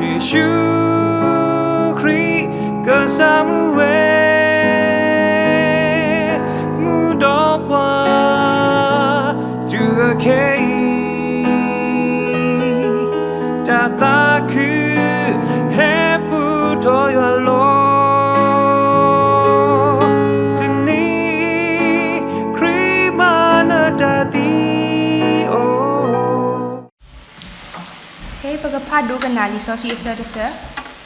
ယ့ၣ်ၡူးခရံာ်ကစၢ်မူဝဲ, မူဒီးပှၤ တုၤအခဲအံၤ, တၢ်သးခုဟဲပူၤထီၣ်ယွၤလီၤ. တနံၤအံၤ ခရံာ်မၤနၢၤတၢ်သံအိၣ်. ခဲအံၤပကဖးဒိကနၣ်လံာ်စီဆှံအဆၢတဆၢ,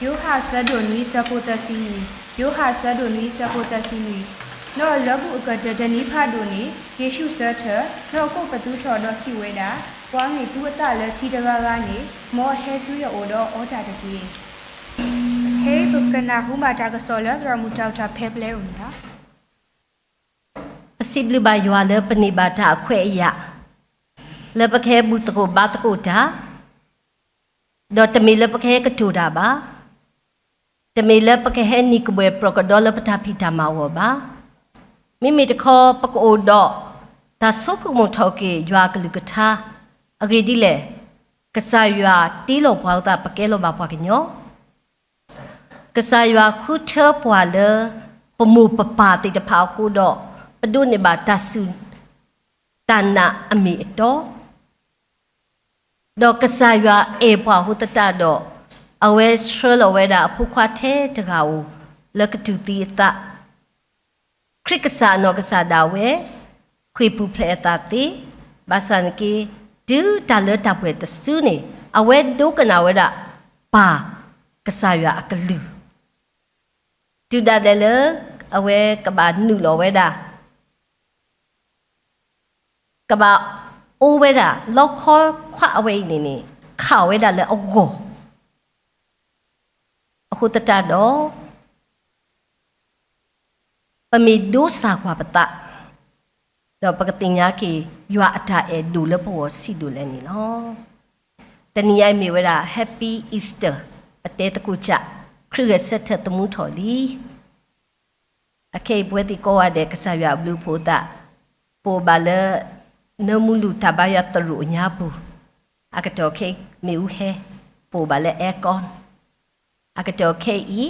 ယိၤဟၣ်အဆၢဒိၣ်နွံအဆၢဖိသၢဆံနွံ, ယိၤဟၣ်အဆၢဒိၣ်နွံအဆၢဖိသၢဆံနွံ, ဒီးလၢဘူၣ်အကတၢၢ်တနံၤဖးဒိၣ်န့ၣ် ယ့ၣ်ၡူးဆၢထၢၣ်, ဒီးကိးပသူထီၣ်ဒီးစံးဝဲဒၣ်, ပှၤမ့ၢ်သူအသးလၢထံတဂၤဂၤန့ၣ်, မ်အဟဲဆူယအိၣ်ဒီးအီတၢ်တက့ၢ်. ခဲအံၤပကနၢ်ဟူဘၣ်တၢ်ကစီၣ်လၢသရၣ်မုၣ်တၢ်အိၣ်ဖျါ ဖဲပျဲအံၤန့ၣ်လီၤ. ပစံးဘျုးဘၣ်ယွၤလၢပန့ၢ်ဘၣ်တၢ်အခွဲးအယာ်, လၢပကဟဲဘူၣ်သကိးဘါသကိးတၢ်, ဒီးတမ့ၢ်လၢပကဟဲကတိၤတၢ်ဘၣ်. တမ့ၢ်လၢပကဟဲနံၤကဘှဲၣ်ပြီးကဒီးလၢပတၢ်ဖံးတၢ်မၤအဂီၢ်ဘၣ်. မ့မ့ၢ်တခီ ပကအိၣ်ဒီးတၢ်ဆိကမိၣ်ထီၣ်က့ၤယွၤအကလုၢ်ကထါ, အဂ့ၢ်ဒ်လဲၣ်, ကစၢ်ယွၤတ့လီၤပှၤအသး ပကဲလီၤဘၣ်ပှၤကညီ, ကစၢ်ယွၤဃုထၢပှၤလၢ ပမိၢ်ပပၢ်သ့ၣ်တဖၣ်အဃိဒီး ပဒိးန့ၢ်ဘၣ်တၢ်စူၢ်တၢ်နာ်အမ့ၢ်အတီ, ဒီးကစၢ်ယွၤအဲၣ်ပှၤအဃိသတးဒီး, အဝဲဆှၢလီၤဝဲဒၣ်အဖိခွါထဲတဂၤဧိၤ လၢကတူၢ်သံအသး, ခရံာ်ကစၢ်အနီၢ်ကစၢ်ဒၣ်ဝဲ ဃ့ၢ်ပူၤဖျဲးအသးသ့, ဘၣ်ဆၣ်န့ၣ်က့ တုၤတၢ်လၢတၢ်ပှဲၤတစုန့ၣ် အဝဲဒိကနၣ်ဝဲဒၣ် ပၢ်ကစၢ်ယွၤအကလုၢ်, တုၤဒၣ်လဲာ်လၢ အဝဲကဘၣ်နုာ်လီၤဝဲဒၣ် ကဘၣ်အိၣ်ဝဲဒၣ် လီခီခွါအဝဲအံၤန့ၣ်န့ၣ် ခးဝဲဒၣ်လၢအဂီၢ်, အဃိသတးဒီး ပမ့ၢ်ဒိစၢ်ကွၢ်ပသး, ဒီးပကသ့ၣ်ညါက့ၤ ယွၤအတၢ်အဲၣ်ဒိၣ်လၢပဂီၢ်ဆံးဒိၣ်လဲၣ်န့ၣ်လီၤ. တနံၤညါအံၤမ့ၢ်ဝဲဒၣ် Happy Easter, ပတဲသကိးကၠး ခရံာ်ဂဲၤဆၢထၢၣ်သမူထီၣ်လံ. အခဲအံၤပဝဲသ့ၣ်ကိးဂၤဒဲး ကစၢ်ယွၤအဘျုးအဖှိၣ်အသး, ပအိၣ်ဘၣ်လၢ နၢမူလူၢ်တၢ်ဘါယွၤသရိာ်အညါပူၤ, အကတီၢ်ခဲအံၤမ့ၣ်အူဟဲ, ပအိၣ်ဘၣ်လၢ aircon, အကတီၢ်ခဲအံၤ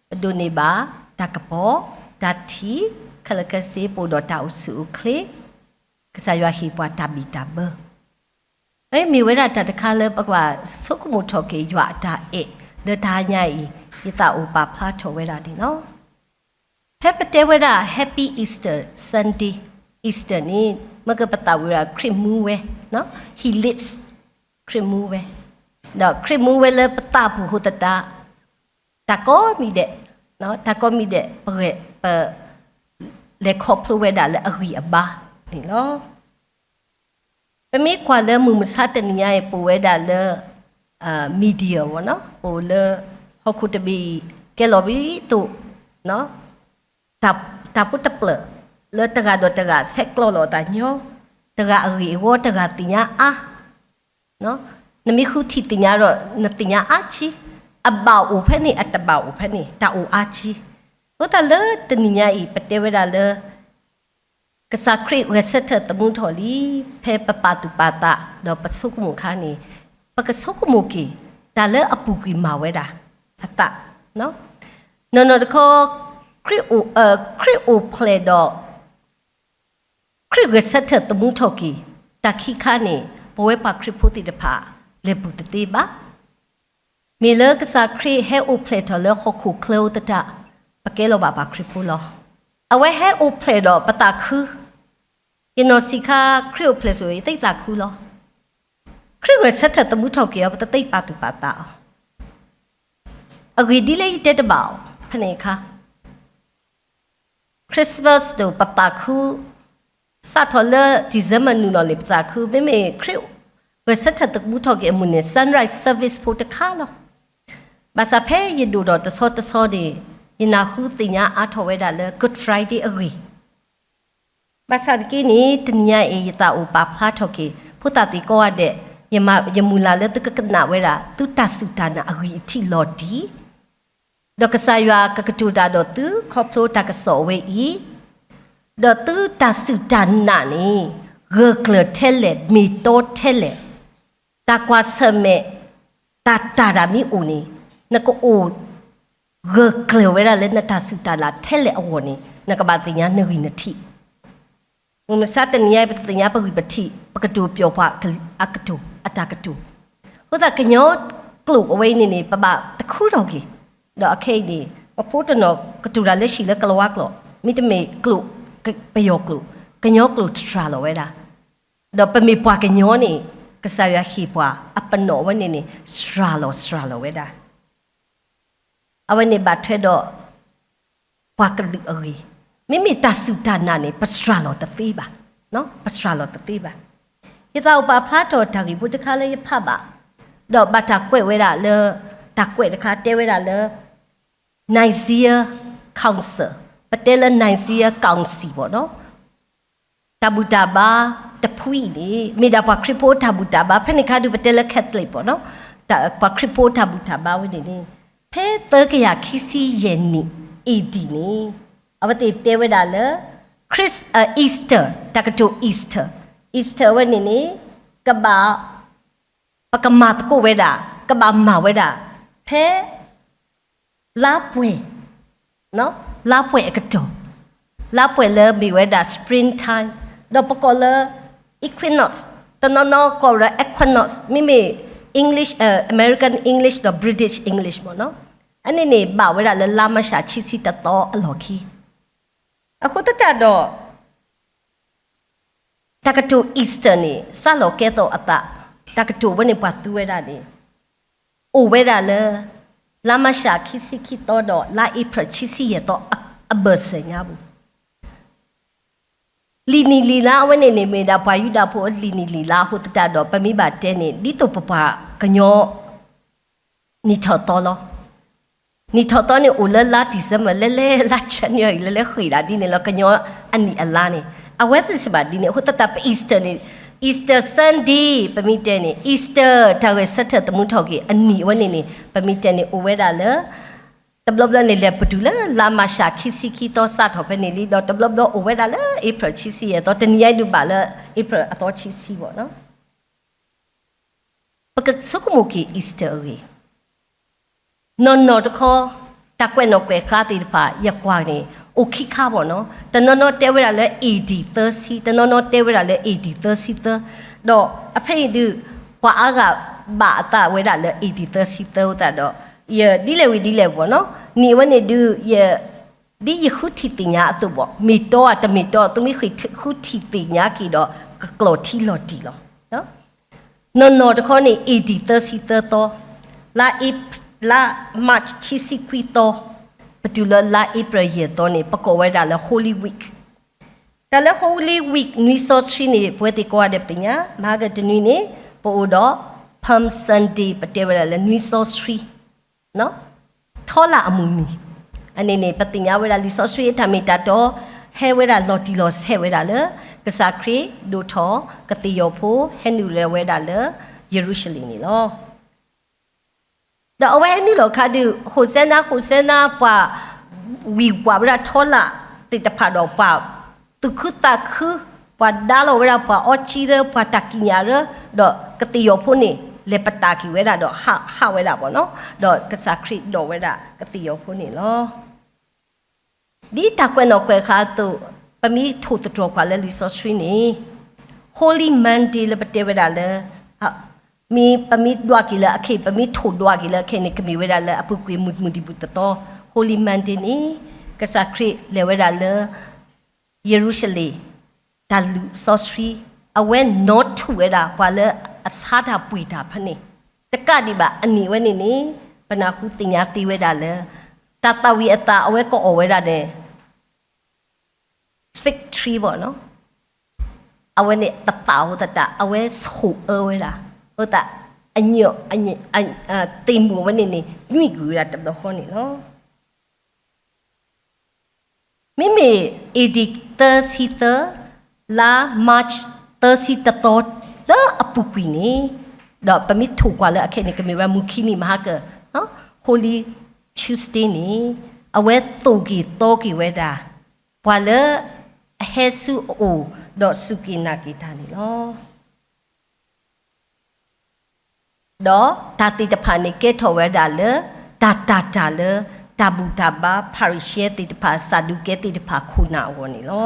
ပဒိးန့ၢ်ဘၣ် တၢ်ကပီၤ, တၢ်ထံၣ်, ခဲလၢာ်ခဲဆ့ ပအိၣ်ဒီးတၢ်အိၣ်ဆူၣ်အိၣ်ချ့, ကစၢ်ယွၤဟ့ၣ်ပှၤတၢ်ဘံၣ်တၢ်ဘၢ မ့ၢ်ဝဲဒၣ်တၢ်တခါလၢပကဘၣ်ဆိကမိၣ်ထီၣ်က့ၤယွၤအတၢ်အဲၣ် လၢတဟါညါအံၤ ယသးအိၣ်ပာ်ဖျါထီၣ်ဝဲဒၣ်န့ၣ်လီၤ. ဖဲပတဲဝဲဒၣ် Happy Easter Sunday, Easter န့ၣ် မ့ၢ်ကပသးဝံၤဝဲဒၣ်ခရံာ်မူဝဲ, He lives, ခရံာ်မူဝဲ, ဒီးခရံာ်မူဝဲလၢပသးပူၤအဃိသတး တၢ်ကိးမံၤဒဲး, တၢ်ကိးမံၤဒဲး ပ လဲၤခီဖျိဝဲဒၣ်လၢအဂံၢ်အဘါန့ၣ်လီၤ. ပမ့ၢ်ကွၢ်လၢမုၢ်မဆါတနံၤညါအံၤ ပအိၣ်ဝဲဒၣ်လၢ media ပအိၣ်လၢ ဟီၣ်ခိၣ်တဘ့ၣ်အံၤ ကဲလီၤဘံသိး တၢ်ဖိတဖျၢၣ် လၢတဂၤဒီးတဂၤဆဲးကျိးလိာ်အသးညီ, တဂၤအဂ့ၢ်အဝီ တဂၤသ့ၣ်ညါအါ နမ့ၢ်ဃုထံၣ်သ့ၣ်ညါဒီး နသ့ၣ်ညါအါကံ, အဘၣ်အိၣ်ဖဲန့ၣ် အတဘၣ်အိၣ်ဖဲန့ၣ် တၢ်အိၣ်အါကံ. အဃိသတးလၢတနံၤညါအံၤ ပတဲဝဲဒၣ်လၢ ကစၢ်ခရံာ်ဂဲၤဆၢထၢၣ်သမူထီၣ်လံ, ဖဲပပာ်သူၣ်ပာ်သး ဒီးပဆိကမိၣ်အခါန့ၣ် ပကဆိကမိၣ်က့ၤ တၢ်လၢအပူၤကွံာ်မၤဝဲဒၣ်အသး, နီၢ်နီၢ်တခီ ခရံာ်အိၣ်ဖျဲၣ်ဒီး ခရံာ်ဂဲၤဆၢထၢၣ်သမူထီၣ်က့ၤ တၢ်ခံခါန့ၣ် ပဝဲပှၤခရံာ်ဖိသ့ၣ်တဖၣ် လဲၤပူၤတသ့ဘၣ်. မ့ၢ်လၢကစၢ်ခရံာ်ဟဲအိၣ်ဖျဲၣ်ထီၣ်လၢဟီၣ်ခိၣ်ချၢအသတး ပကဲလီၤဘၣ်ပှၤခရံာ်ဖိလီၤ. အဝဲဟဲအိၣ်ဖျဲၣ်ဒီးပသးခု, ယနီၢ်ဆံးခါ ခရံာ်အိၣ်ဖျဲၣ်ဆိ ယသ့ၣ်သးခုလီၤ. ခရံာ်ဂဲၤဆၢထၢၣ်သမူထီၣ်က့ၤအီၤ ပတသ့ပာ်သူၣ်ပာ်သးအီၤ အဂ့ၢ်ဒ်လဲၣ်ယတဲတဘၣ်အီၤ ဖဲန့ၣ်အခါ Christmas ဒီးပသးခု, စးထီၣ်လၢ December နုာ်လီၤလံ ပသးခု, မ့မ့ၢ်ခရံာ်ဂဲၤဆၢထၢၣ်သမူထီၣ်က့ၤအမုၢ်နံၤန့ၣ် Sunrise Service ဖိတခါလီၤ. ဘၣ်ဆၣ်ဖဲယဒိၣ်ထီၣ်တဆီတဆီန့ၣ် ယနၢ်ဟူသ့ၣ်ညါအါထီၣ်ဝဲဒၣ်လၢ Good Friday အဂ့ၢ် ဘၣ်ဆၣ်တက့ၢ်န့ၣ် တနံၤညါအံၤ ယသးအိၣ်ပာ်ဖျါထီၣ်က့ၤ ဖိသၣ်သ့ၣ်ကိးဂၤဒဲး, ယမုၢ်လၢ်လၢသုကကနၣ်ဝဲဒၣ် သုတၢ်စူၢ်တၢ်နာ်အဂံၢ်အထံးလီၤတံၢ်, ဒီးကစၢ်ယွၤကကတိၤတၢ်ဒီးသု ခီဖျိတၢ်ကစီၣ်အဝဲအံၤ, ဒီးသုတၢ်စူၢ်တၢ်နာ်န့ၣ် ဂၢၢ်ကျၢၤထဲလဲၣ် မ့ၢ်တီထဲလဲၣ်, တၢ်ကွၢ်ဆၢၣ်မဲာ် တၢ်တၢ်တၢ်မ့ၢ်အိၣ်န့ၣ် နကအိၣ်ဂၢၢ်ကျၢၤဝဲဒၣ်လၢနတၢ်စူၢ်တၢ်နာ်ထဲလဲၣ်အဂီၢ်န့ၣ် နကဘၣ်သ့ၣ်ညါနဂံၢ်နထံး. မုၢ်မဆါတနံၤအံၤ ပတသ့ၣ်ညါပဂံၢ်ပထံး ပကတိၤပျီၢ်ပှၤအကတိၤ အတၢ်ကတိၤ. အဃိသတး ကညီကျိာ်အဝဲအံၤန့ၣ်န့ၣ် ပဘၣ်တခူထီၣ်က့ၤ, ဒီးအခဲအံၤန့ၣ် ပဖိတနီၤကတိၤတၢ်လၢဟံၣ်လၢကလၤဝါကျိာ် မ့တမ့ၢ်ကျိာ် ပယီၤကျိာ်, ကညီကျိာ်စှၤလီၤဝဲဒၣ် ဒီးပမ့ၢ်ပှၤကညီန့ၣ် ကစၢ်ယွၤဟ့ၣ်ပှၤအပနီၣ်အဝဲန့ၣ်န့ၣ် စှၤလီၤစှၤလီၤဝဲဒၣ်. အဝဲန့ၣ်ဘၣ်ထွဲဒီး ပှၤကလုာ်အဂ့ၢ်, မ့မ့ၢ်တၢ်စူၢ်တၢ်နာ်န့ၣ် ပစှၤလီၤတသ့ဘၣ်, ပစှၤလီၤတသ့ဘၣ်. ယသးအိၣ်ပာ်ဖျါထီၣ်တၢ်ဂ့ၢ်ဖိတခါလၢယဖးဘၣ်, ဒီးဘၣ်တၢ်ကွဲးဝဲဒၣ်လၢ တၢ်ကွဲးတခါတဲဝဲဒၣ်လၢ Nicaea Council, ပတဲလၢ Nicaea Council ဘၣ်နီၤ. တၢ်ဘူၣ်တၢ်ဘါတဖုအံၤန့ၣ် မ့ၢ်ဒၣ်ပှၤခရံာ်ဖိတၢ်ဘူၣ်တၢ်ဘါ ဖဲန့ၣ်ခါဒုးပတဲလၢ Catholic ဘၣ်နီၤ, ပှၤခရံာ်ဖိတၢ်ဘူၣ်တၢ်ဘါဝဲန့ၣ်န့ၣ် ဖဲသၢကယၤခံဆံယဲၢ်နံၣ် A D န့ၣ် အဝဲသ့ၣ်တဲဝဲဒၣ်လၢ Christ, Easter, တၢ်ကတိၤ Easter, Easter ဝဲန့ၣ်န့ၣ် ကဘၣ် ပကမၤသကိးဝဲဒၣ် ကဘၣ်မၤဝဲဒၣ် ဖဲ လါပှဲၤ, လါပှဲၤအကတီၢ်, လါပှဲၤလၢမ့ၢ်ဝဲဒၣ် spring time, ဒီးပကိးလၢ equinox, တနီၤနီၤကိးဝဲဒၣ် equinox, မ့မ့ၢ် English, American English ဒီး British English မ့ၢ်နီၤ, အန့ၣ်န့ၣ် ဘၣ်ဝဲဒၣ်လၢလါမၢ်ၡးခံဆံတသီအလီၢ်ခံ. အဃိသတးဒီး တၢ်ကတိၤ Easter န့ၣ် စးလီၤကဲသိးအသး, တၢ်ကတိၤဝဲန့ၣ်ပှၤသူဝဲဒၣ်န့ၣ် အိၣ်ဝဲဒၣ်လၢ လါမၢ်ၡးခံဆံခံသီဒီး လါအ့ဖြ့ၣ် ခံဆံယဲၢ်သီအဘၢၣ်စၢၤညါပူၤ. လံာ်နံၣ်လံာ်လါအဝဲန့ၣ်န့ၣ် မ့ၢ်ဒၣ်ပှၤယူဒၤဖိအလံာ်နံၣ်လံာ်လါအဃိသတးဒီး ပမ့ၢ်ဘၣ်တဲန့ၣ် ဒ်သိးပပှၤကညီ နံၣ်ထီၣ်သီလီၤ. နံၣ်ထီၣ်သီန့ၣ်အိၣ်လၢလါ December လဲၤလဲၤ လါ January လဲၤလဲၤ ဃ့ၢ်ဒၣ်ဒ်န့ၣ်လီၤ. ကညီအနံၣ်အလါန့ၣ် အဝဲသ့ၣ်စံးဘၣ်ဒ်န့ၣ် အဃိသတးပ Easter န့ၣ် Easter Sunday ပမ့ၢ်တဲန့ၣ် Easter တၢ်ဂဲၤဆၢထၢၣ်သမူထီၣ်က့ၤအနံၣ်အဝဲန့ၣ်န့ၣ် ပမ့ၢ်တဲန့ၣ် အိၣ်ဝဲဒၣ်လၢ တဘျီဘျီန့ၣ် လဲၤပတုာ်လၢလါမၢ်ၡးခံဆံခံသီစးထီၣ်ဖဲန့ၣ်လံ ဒီးတဘျီဘျီအိၣ်ဝဲဒၣ်လၢ အ့ဖြ့ၣ် ခံဆံယဲၢ်သီ တနံၤအံၤဒုးဘၣ်လၢ အ့ဖြ့ၣ် အသီခံဆံဘၣ်နီၤ. ပကဆိကမိၣ်က့ၤ Easter အဂ့ၢ်, နီၢ်နီၢ်တခီ တၢ်ကွဲးနီၣ်ကွဲးဃါသ့ၣ်တဖၣ် ယကွၢ်န့ၣ် အိၣ်ခံခါဘၣ်နီၤ. တနီၤနီၤတဲဝဲဒၣ်လၢ A D သၢဆံ, တနီၤနီၤတဲဝဲဒၣ်လၢ A D သၢဆံသၢ, ဒီးအဖဲအံၤဒုး ပှၤအါဂၤဘၣ်အသးဝဲဒၣ်လၢ A D သၢဆံသၢအသးဒီး ယဒ်လဲၣ်ဝံၤဒ်လဲၣ်ဘၣ်နီၤ. နံၣ်အဝဲန့ၣ်ဒုး ယ ဒ်ယဃုထံၣ်သ့ၣ်ညါအသိးဘၣ်, မ့ၢ်တီဧါတမ့ၢ်တီ သုမ့ၢ်ဃ့ၢ်ဃုထံၣ်သ့ၣ်ညါက့ၤဒီး ကကျိးထံလီၤတံၢ်လီၤ. နီၢ်နီၢ်တခီန့ၣ် A D သၢဆံသၢသီ, လါ လါ March ခံဆံခွံသီ, ပတုၤလၢလါ April ယဲၢ်သီန့ၣ် ပကိးဝဲဒၣ်လၢ Holy Week. တၢ်လၢ Holy Week နွံစီဆှံန့ၣ် ပဝဲသ့ၣ်ကိးဂၤဒဲးပသ့ၣ်ညါ, မဟါကတနွံန့ၣ် ပအိၣ်ဒီး Palm Sunday ပတဲဝဲဒၣ်လၢနွံစီဆှံ ထီလၣ်အမုၢ်နံၤ, အန့ၣ်န့ၣ် ပသ့ၣ်ညါဝဲဒၣ်လံာ်စီဆှံအတၢ်မ့ၢ်တၢ်တီ, ဟဲဝဲဒၣ်လီၤတံၢ်လီၤဆဲးဝဲဒၣ်လၢ ကစၢ်ခရံာ်ဒိၣ်ထီၣ်ကသ့ၣ်ယီၤဖိ ဟဲနုာ်လီၤဝဲဒၣ်လၢယရူၤၡလ့ၣ်န့ၣ်လီၤ. ဒီးအဝဲဟဲနုာ်လီၤအခါဒုး ဟိၣ်စဲနါ ဟိၣ်စဲနါ ပှၤဝံၤဝးဝဲဒၣ်ထီလၣ်သ့ၣ်တဖၣ်ဒီး ပှၤသူၣ်ခုသးခု, ပှၤဒါလီၤဝဲဒၣ် ပှၤအီကၠံရၢ ပှၤတၢ်ကံးညာ်ရၢ, ဒီးကသ့ၣ်ယီၤဖိန့ၣ် လဲၤပတာ်က့ၤဝဲဒၣ်ဒီးဟးဝဲဒၣ်ဘၣ်နီၤ, ဒီးကစၢ်ခရံာ်ဒိးဝဲဒၣ်ကသ့ၣ်ယီၤဖိန့ၣ်လီၤ. ဒ်တၢ်ကွဲးနီၣ်ကွဲးဃါအသိး, ပမ့ၢ်ထိၣ်သတြီၤကွၢ်လၢလံာ်စီဆှံန့ၣ် Holy Monday လၢပတဲဝဲဒၣ်လၢ မ့ၢ်ပမ့ၢ်ဒွးက့ၤလၢအခဲအံၤ ပမ့ၢ်ထိၣ်ဒွးက့ၤလၢအခဲအံၤန့ၣ် ကမ့ၢ်ဝဲဒၣ်လၢအပူၤကွံာ်မုၢ်မုၢ်ဒံးဘူၣ်တသီ, Holy Monday န့ၣ် ကစၢ်ခရံာ်လဲၤဝဲဒၣ်လၢ ယရူၤၡလ့ၣ်, တၢ်လုၢ်စီဆှံ, အဝဲနီၣ်ထူၣ်ဝဲဒၣ် ပှၤလၢအဆါတၢ်ပှ့ၤတၢ်ဖဲန့ၣ်, တကးဒံးဘၣ်အနံၣ်ဝဲန့ၣ်န့ၣ် ပနၢ်ဟူသ့ၣ်ညါသ့ဝဲဒၣ်လၢ တၢ်သၣ်ဝံၤအသၣ်အဝဲကအီၣ်ဝဲဒၣ်န့ၣ် fig tree ဘၣ်နီၤ, အဝဲန့ၣ်တသၣ်အဃိသတး အဝဲဆိၣ်အၢဝဲဒၣ်, အဃိသတး အညၣ် သ့ၣ်မုၣ်အဝဲန့ၣ်န့ၣ် ညွံးကွံာ်ဝဲဒၣ်တဘျီဃီန့ၣ်လီၤ. မ့မ့ၢ် A D သၢဆံသၢ, လါ March သၢဆံတသီ လၢအပူၤကွံာ်န့ၣ်, ဒီးပမ့ၢ်ထိၣ်ကွၢ်လၢအခဲအံၤန့ၣ် ကမ့ၢ်ဝဲမုၢ်ခံနံၤမဟါကၢၤ Holy Tuesday န့ၣ် အဝဲသိၣ်က့ၤသီက့ၤဝဲဒၣ် ပှၤလၢအဟဲဆူအအိၣ်ဒီးစူၢ်က့ၤနာ်က့ၤတၢ်န့ၣ်လီၤ. ဒီးတၢ်သ့ၣ်တဖၣ်န့ၣ်ကဲထီၣ်ဝဲဒၣ်လၢ တၢ်တာ်တၢ်လၢ တၢ်ဘူၣ်တၢ်ဘါ ဖၤရံၤၡဲသ့ၣ်တဖၣ် စၤဒူၤကဲသ့ၣ်တဖၣ်ခိၣ်နၢ်အဂီၢ်န့ၣ်လီၤ.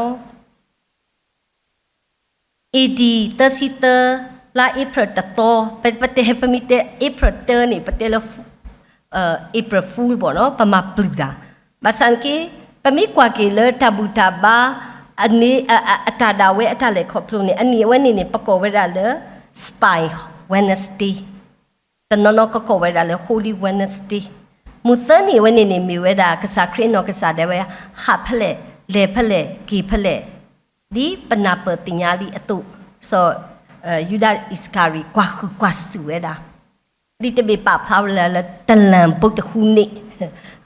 A D သၢဆံသၢ လါအ့ဖြ့ၣ်တသီ, ပတဲ ပမ့ၢ်တဲ April တၢန့ၣ် ပတဲလၢ April Fool ဘၣ်နီၤ, ပမၤပျုၢ်တၢ်. ဘၣ်ဆၣ်န့ၣ်က့ ပမ့ၢ်ကွၢ်က့ၤလၢတၢ်ဘူၣ်တၢ်ဘါ အန့ၣ် အတၢ်ဒၣ်ဝဲအတၢ်လဲၤခီဖျိန့ၣ် အနံၣ်အဝဲန့ၣ်န့ၣ် ပကိးဝဲဒၣ်လၢ Spy Wednesday, တနီၤနီၤကကိးဝဲဒၣ်လၢ Holy Wednesday. မုၢ်သၢနံၤအဝဲန့ၣ်န့ၣ် မ့ၢ်ဝဲဒၣ်ကစၢ်ခရံာ်အနီၢ်ကစၢ်ဒၣ်ဝဲ ဟးဖဲလဲၣ်, လဲၤဖဲလဲၣ်, က့ၤဖဲလဲၣ်, ဒ်ပနၢ်ပၢၢ်သ့ၣ်ညါလံအသိး, စီၤယူဒၤအံၣ်စကၤရံၤ ကွၢ်ဃုာ်ကွၢ်စူၣ်ဝဲဒၣ် ဒ်တမ့ၢ်ပာ်ဖျါဝဲလၢ တလၣ်ဘိတဟူးန့ၣ်,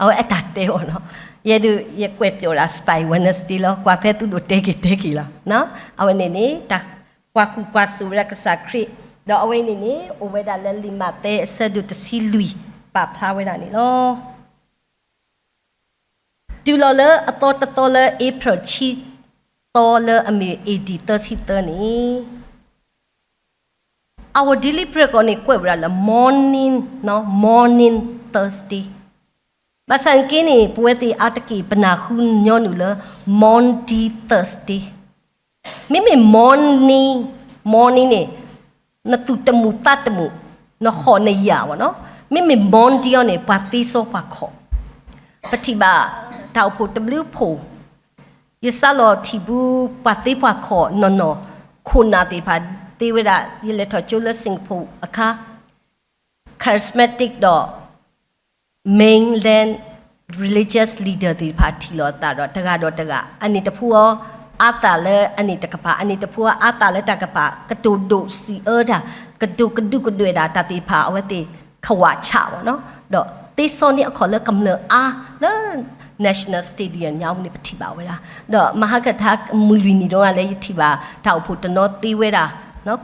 အဝဲအတၢ်တဲအီၤနီၤ. ယဲဒုး ယကွဲးပျီၣ်ဒၣ် Spy Wednesday လီၤ, ကွၢ်ဖဲသုဒိၣ်တဲက့ၤတဲက့ၤလီၤ. အဝဲန့ၣ်န့ၣ် တၢ်ကွၢ်ဃုာ်ကွၢ်စူၣ်ဝဲဒၣ်ကစၢ်ခရံာ်, ဒီးအဝဲန့ၣ်န့ၣ် အိၣ်ဝဲဒၣ်လၢလံာ်မးသဲအဆၢဒိၣ်တဆံလွံၢ် ပာ်ဖျါဝဲဒၣ်န့ၣ်လီၤ. တုၤလီၤလၢအသီတသီလၢ April ဆံသီလၢအမ့ၢ် A D သၢဆံသၢန့ၣ် Our Daily Bread ကီးန့ၣ် ကွဲးဝဲဒၣ်လၢ morning, morning Thursday. ဘၣ်ဆၣ်န့ၣ်က့န့ၣ် ပဝဲသ့ၣ်အါတက့ၢ် ပနၢ်ဟူညီနုၢ်လၢ Maundy Thursday. မ့မ့ၢ် morning, morning န့ၣ် နသူၣ်တမုာ်သးတမုာ်, နဟီၣ်နယာ်ဘၣ်နီၤ. မ့မ့ၢ် Maundy အီၤန့ၣ် ပှၤသ့စီပှၤခီၣ်, ပထံၣ်ဘၣ်တၢ်အိၣ်ဖှိၣ်တဘျုးဖှိၣ် ယစးလီၤထံၣ်ဘူး ပှၤသ့ပှၤခီၣ်နီၢ်နီၢ် ခိၣ်နၢ်သ့ၣ်တဖၣ်သ့ဝဲဒၣ်, ယလဲၤထီၣ်ကၠိလၢ Singapore အခါ charismatic ဒီး mainland religious leader သ့ၣ်တဖၣ်ထံၣ်လိာ်အသးဒီး တဂၤဒီးတဂၤ အန့ၣ်တဖုအီၤအါသးလၢအန့ၣ်တကပၤ, အန့ၣ်တဖုအီၤအါသးလၢတၢ်ကပၤ, ကတိၤဒိၣ်စံးအၢတၢ်, ကတိၤကဒူးကဒွဲၣ်ဒၣ်တၢ်သ့ၣ်တဖၣ် အဝဲသ့ၣ် ခဝးဆးဘၣ်နီၤ, ဒီးသ့စီန့ၢ်အခီၣ်လၢကမျၢၢ်အါလၢ National Stadium ညါအပူၤန့ၣ် ပထံၣ်ဘၣ်ဝဲဒၣ်, ဒီးမဟါကထါမုၢ်လွံၢ်နံၤဒိၣ်ဂၤလၢ ယထံၣ်ဘၣ်တၢ်အိၣ်ဖှိၣ်တနီၤသ့ဝဲဒၣ်,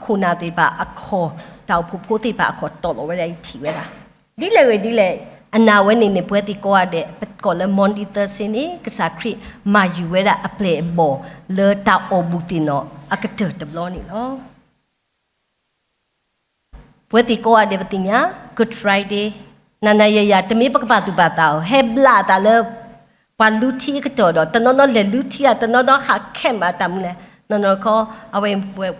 ခိၣ်နၢ်သ့ၣ်တဖၣ်အခီၣ်, တၢ်အိၣ်ဖှိၣ်ဖိသ့ၣ်တဖၣ်အခီၣ်တီၢ်လီၤဝဲဒၣ် ယထံၣ်ဝဲဒၣ်, ဒ်လဲၣ်ဂ့ၤဒ်လဲၣ်, အနၢ်ဝဲန့ၣ်န့ၣ် ပဝဲသ့ၣ်ကိးဂၤဒဲး ပကိးလၢ Maundy Thursday န့ၣ် ကစၢ်ခရံာ်မၤယုၤဝဲဒၣ်အပျဲၢ်အဘီၣ်လၢတၢ်အီၣ်ဘူးသ့ၣ်နီၣ်အကတၢၢ်တဘျီန့ၣ်လီၤ. ပဝဲသ့ၣ်ကိးဂၤဒဲးပသ့ၣ်ညါ Good Friday, နၤနၤယၤယၤ တမ့ၢ်ပကပာ်သူၣ်ပာ်သးအီၤ ဟဲဘျးအသးလၢ ပှၤလူထံအကတီၢ်ဒီး တနီၤနီၤလဲၤလူထံဧါ, တနီၤနီၤဟးခဲးမးတၢ်မူလဲၣ်, နီၢ်နီၢ်တခီ အဝဲ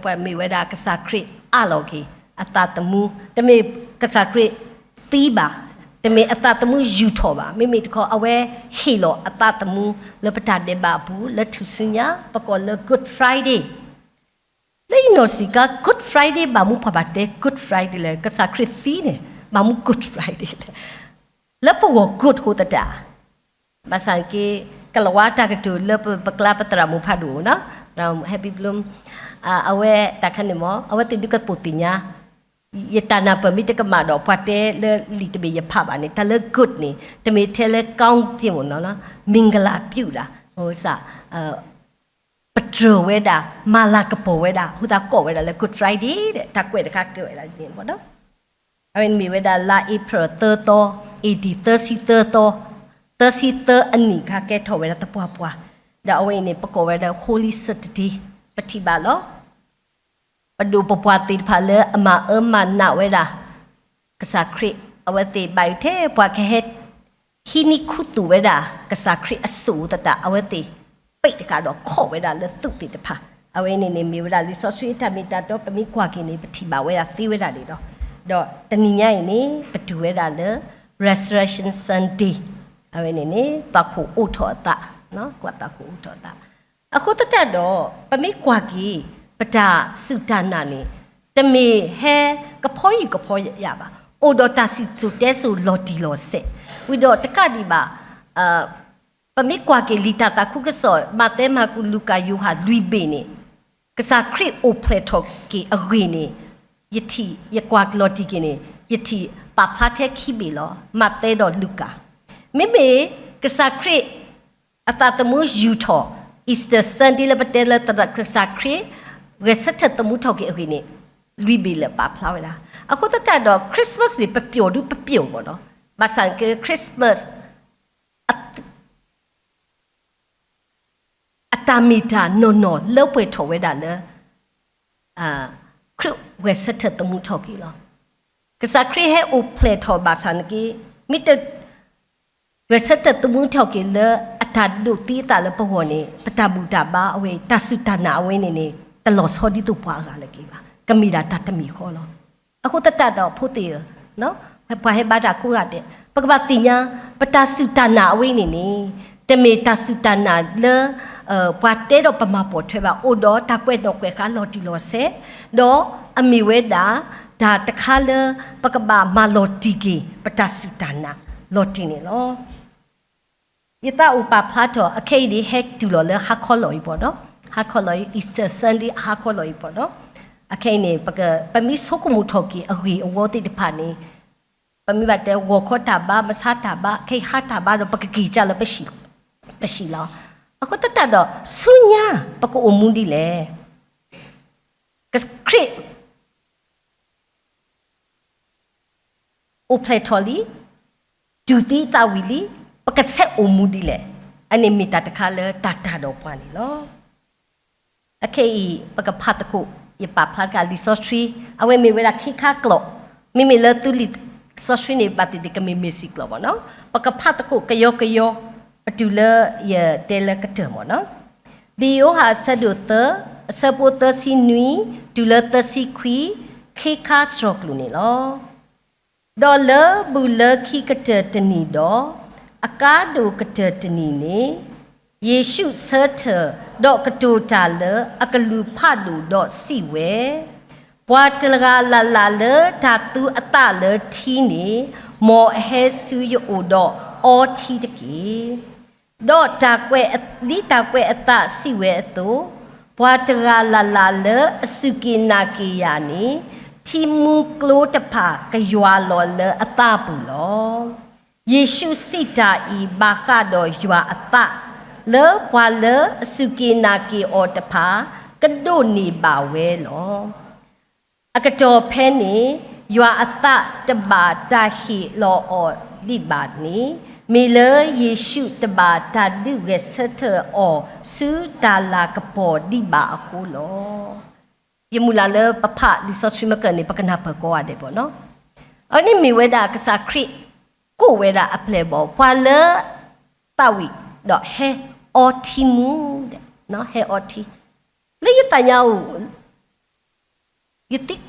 ပှၤမ့ၢ်ဝဲဒၣ်ကစၢ်ခရံာ်အးလီၤက့ၤအသးသမူ, တမ့ၢ်ကစၢ်ခရံာ်သံဘၣ်, တမ့ၢ်အသးသမူယူာ်ထီၣ်ဘၣ်, မ့မ့ၢ်တခီ အဝဲဟ့ၣ်လီၤအသးသမူလၢပတၢ်ဒဲးဘးအပူၤ လၢထူၣ်စုညါ ပကိးလၢ Good Friday. လၢယနီၢ်ဆံးခါ Good Friday ဘၣ်မနုၤပှၤဘၣ်တဲ Good Friday လဲၣ်, ကစၢ်ခရံာ်သံန့ၣ် ဘၣ်မနုၤ Good Friday လဲၣ်, လၢပဂီၢ် good အဃိသတး, ဘၣ်ဆၣ်က့ ကလၤဝါတၢ်ကတိၤလၢပကျါပသရၣ်မုၣ်ဖးဒိၣ်နီၤ, Happy Bloom, အဝဲတၢ်ခါန့ၣ်မ့ၢ် အဝဲသ့ၣ်ဒုးကပိာ်သ့ၣ်ညါ, ယတၢ်နၢ်ပၢၢ်မ့ၢ်တကမၣ်ဒီး ပှၤတဲလၢလံာ်တဘ့ၣ်ယဖးဘၣ်န့ၣ် တၢ်လၢ good န့ၣ် တမ့ၢ်ထဲလၢ ကောင်းခြင်း မ့ၢ်နီၤ, မင်္ဂလာပြုတာ, ပတြၢၤဝဲဒၣ် မၤလၤကပီၤဝဲဒၣ် အဃိသတးကိးဝဲဒၣ်လၢ Good Friday ဒီး တၢ်ကွဲးတခါကဲဝဲဒၣ်န့ၣ်မ့ၢ်နီၤ, အဝဲန့ၣ်မ့ၢ်ဝဲဒၣ်လါအ့ဖြ့ၣ်သၢသီ, A D သၢဆံသၢသီ, သၢဆံသၢအနံၣ်ခါကဲထီၣ်ဝဲဒၣ်သပှၢ်ပှၢ်, ဒီးအဝဲအံၤန့ၣ် ပကိးဝဲဒၣ် Holy Saturday, ပထံၣ်ဘၣ်လီၤ. ပဒိၣ်ပပှၢ်သ့ၣ်တဖၣ်လၢအမၤအၢမၤနးဝဲဒၣ် ကစၢ်ခရံာ်, အဝဲသ့ၣ်ဘၣ်ယိၣ်ထဲပှၤကဟဲ ဟံးန့ၢ်ခူသူၣ်ဝဲဒၣ် ကစၢ်ခရံာ်အစိၣ်သတး အဝဲသ့ၣ် ပ့းတကးဒီးခီၣ်ဝဲဒၣ်လၢသုးသ့ၣ်တဖၣ်, အဝဲန့ၣ်န့ၣ်မ့ၢ်ဝဲဒၣ်လံာ်စီဆှံအတၢ်မ့ၢ်တၢ်တီ ပမ့ၢ်ကွၢ်က့ၤန့ၣ် ပထံၣ်ဘၣ်ဝဲဒၣ်သ့ဝဲဒၣ်န့ၣ်လီၤ. ဒီးတနံၤညါအံၤန့ၣ် ပတုၤဝဲဒၣ်လၢ Resurrection Sunday, အဝဲန့ၣ်န့ၣ် သးခိၣ်အိၣ်ထီၣ်အသး, ကွၢ်သးခိၣ်အိၣ်ထီၣ်အသး အဃိသတးဒီး ပမ့ၢ်ကွၢ်က့ၤ ပတၢ်စူၢ်တၢ်နာ်န့ၣ် တမ့ၢ်ဟဲကဖီယံာ်ကဖီယာ်ဘၣ်, အိၣ်ဒီးတၢ်စံၣ်စိၤတဲစိၤလီၤတံၢ်လီၤဆဲး, ဝံၤဒီးတကးဒံးဘၣ် ပမ့ၢ်ကွၢ်က့ၤလံာ်တၢ်သးခုကစီၣ် မးသဲ မၢ်ကူး လူၤကၣ် ယိၤဟၣ် လွံၢ်ဘ့ၣ်န့ၣ် ကစၢ်ခရံာ်အိၣ်ဖျဲၣ်ထီၣ်က့ၤအဂ့ၢ်န့ၣ် ယထံၣ် ယကွၢ်လီၤတံၢ်က့ၤန့ၣ် ယထံၣ်ပာ်ဖျါထဲခံဘ့ၣ်လီၤ. မးသဲဒီးလူၤကၣ်, မ့မ့ၢ်ကစၢ်ခရံာ် အသးသမူယူာ်ထီၣ် Easter Sunday လၢပတဲလၢ ကစၢ်ခရံာ် ဂဲၤဆၢထၢၣ်သမူထီၣ်က့ၤအဂ့ၢ်န့ၣ် လွံၢ်ဘ့ၣ်လၢပာ်ဖျါဝဲဒၣ်. အဃိသတးဒီး Christmas န့ၣ် ပပျီၣ်ဒုပပျီၣ်ဘၣ်နီၤ, ဘၣ်ဆၣ်က့ Christmas အတၢ်မ့ၢ်တၢ်နီၢ်နီၢ်လၢပှဲၤထီၣ်ဝဲဒၣ်လၢ ခရံာ်ဂဲၤဆၢထၢၣ်သမူထီၣ်က့ၤလီၤ. ကစၢ်ခရံာ်ဟဲအိၣ်ဖျဲၣ်ထီၣ်ဘၣ်ဆၣ်နာ်က့ မ့ၢ်တဂဲၤဆၢထၢၣ်သမူထီၣ်က့ၤလၢအတၢ်ဒိးသံအသးလၢပဂီၢ်န့ၣ် ပတၢ်ဘူၣ်တၢ်ဘါအဝဲ တၢ်စူၢ်တၢ်နာ်အဝဲန့ၣ်န့ၣ် တလီၤဆီဒ်သိးပှၤအဂၤလၢၤက့ၤဘၣ်. ကမ့ၢ်ဒၣ်တၢ်တမံၤဃီလီၤ. အဃိသတးဒီးဖိသ့ၣ်ဧၢ, ပှၤဟဲဘါတၢ်ကိးဂၤဒဲး ပကဘၣ်သ့ၣ်ညါ ပတၢ်စူၢ်တၢ်နာ်အဝဲန့ၣ်န့ၣ် တမ့ၢ်တၢ်စူၢ်တၢ်နာ်လၢ ပှၤတဲဒီးပမၤပိာ်ထွဲဘၣ်, အိၣ်ဒီးတၢ်ကွဲးနီၣ်ကွဲးဃါလီၤတံၢ်လီၤဆဲး, ဒီးအမ့ၢ်ဝဲဒၣ် တၢ်တခါလၢ ပကဘၣ်မၤလီၤတံၢ်က့ၤ ပတၢ်စူၢ်တၢ်နာ်လီၤတံၢ်န့ၣ်လီၤ. ယသးအိၣ်ပာ်ဖျါထီၣ် အခဲအံၤန့ၣ် ဟဲတုၤလီၤလၢဟါခီလီၤအံၤပီၤနီၤ, ဟါခီလီၤအံၤ Easter Sunday ဟါခီလီၤအံၤပီၤနီၤ. အခဲအံၤန့ၣ် ပမ့ၢ်ဆိကမိၣ်ထီၣ်က့ၤအဂ့ၢ်အဝီသ့ၣ်တဖၣ်န့ၣ် ပမ့ၢ်ဘၣ်တဲဂီၤခီတၢ်ဘါ မဆါတၢ်ဘါ ခဲအံၤဟါတၢ်ဘါဒီး ပကက့ၤကၢ်လၢ ပဟံၣ်လီၤ. အဃိသတးဒီး ဆူညါပကအိၣ်မူဒ်လဲၣ်. ကစၢ်ခရံာ် အိၣ်ဖျဲၣ်ထီၣ်လံ, ဒုးသံအသးဝံၤလံ, ပကဆဲးအိၣ်မူဒ်လဲၣ်. အန့ၣ်မ့ၢ်တၢ်တခါလၢတၢ်တၢ်ဒီးပှၤန့ၣ်လီၤ. အခဲအံၤ ပကဖးသကိး ယပာ်ဖျါတက့ၢ် လံာ်စီဆှံ, အဝဲမ့ၢ်ဝဲဒၣ်ခံခါကျိာ်, မ့မ့ၢ်လၢသုလံာ်စီဆှံန့ၣ် ဘၣ်သ့ၣ်သ့ၣ်ကမ့ၢ်မ့ၢ်စံၣ်ကျိာ်ဘၣ်နီၤ. ပကဖးသကိးကယီကယီ, ပတုၤလၢယတဲလၢကတၢၢ်မ့ၢ်နီၤ. လံာ်ယိၤဟၣ်အဆၢဒိၣ်သၢ, အဆၢဖိသၢဆံနွံ, တုၤလၢသၢဆံခွံ, ခံခါစှီၤကျိာ်န့ၣ်လီၤ. ဒီးလၢဘူးလၢခံကတၢၢ်တနံၤဒီး, အကါဒိၣ်ကတၢၢ်တနံၤန့ၣ်, ယ့ၣ်ၡူးဆၢထၢၣ်, ဒီးကတိၤတၢ်လၢအကလူးဖးဒိၣ်ဒီးစံးဝဲ, ပှၤတဂၤလၢ်လၢ်လၢတၢ်သူအသးလၢထံန့ၣ်, မ်အဟဲဆူယအိၣ်ဒီးအီထံတက့ၢ်. ဒီးတၢ်ကွဲးအ, ဒ်တၢ်ကွဲးအသးစံးဝဲအသိး, ပှၤတဂၤလၢ်လၢ်လၢအစူၢ်က့ၤနာ်က့ၤယၤန့ၣ်, ထံမူကျိတဖၣ်ကယွၤလီၤလၢအသးပူၤလီၤ. ယ့ၣ်ၡူးစံးတၢ်အံၤဘၣ်ဃးဒီးယွၤအသး, လၢပှၤလၢအစူၢ်က့ၤနာ်က့ၤအီၤတဖၣ်, ကဒိးန့ၢ်ဘၣ်ဝဲလီၤ. အကတီၢ်ဖဲန့ၣ်, ယွၤအသးတဘၣ်တၢ်ဟ့ၣ်လီၤအီၤဒံးဘၣ်န့ၣ်, မ့ၢ်လၢယ့ၣ်ၡူးတဘၣ်တၢ်ဒုးဂဲၤဆၢထၢၣ်အီၤဆူတၢ်လၤကပီၤဒံးဘၣ်အဃိလီၤ. ယမုၢ်လၢ်လၢပဖးလံာ်စီဆှံမ့ၢ်ကၢၢ်န့ၣ် ပကနၢ်ပၢၢ်ကိးဂၤဒဲးဘၣ်နီၤ. အန့ၣ်မ့ၢ်ဝဲဒၣ်ကစၢ်ခရံာ်ကိးဝဲဒၣ်အပျဲၢ်အဘီၣ် ပှၤလၢသးဝံၣ်ဒီးဟဲအီထံမူ, ဟဲအီထံ လၢယသးညါအိၣ် ယသံ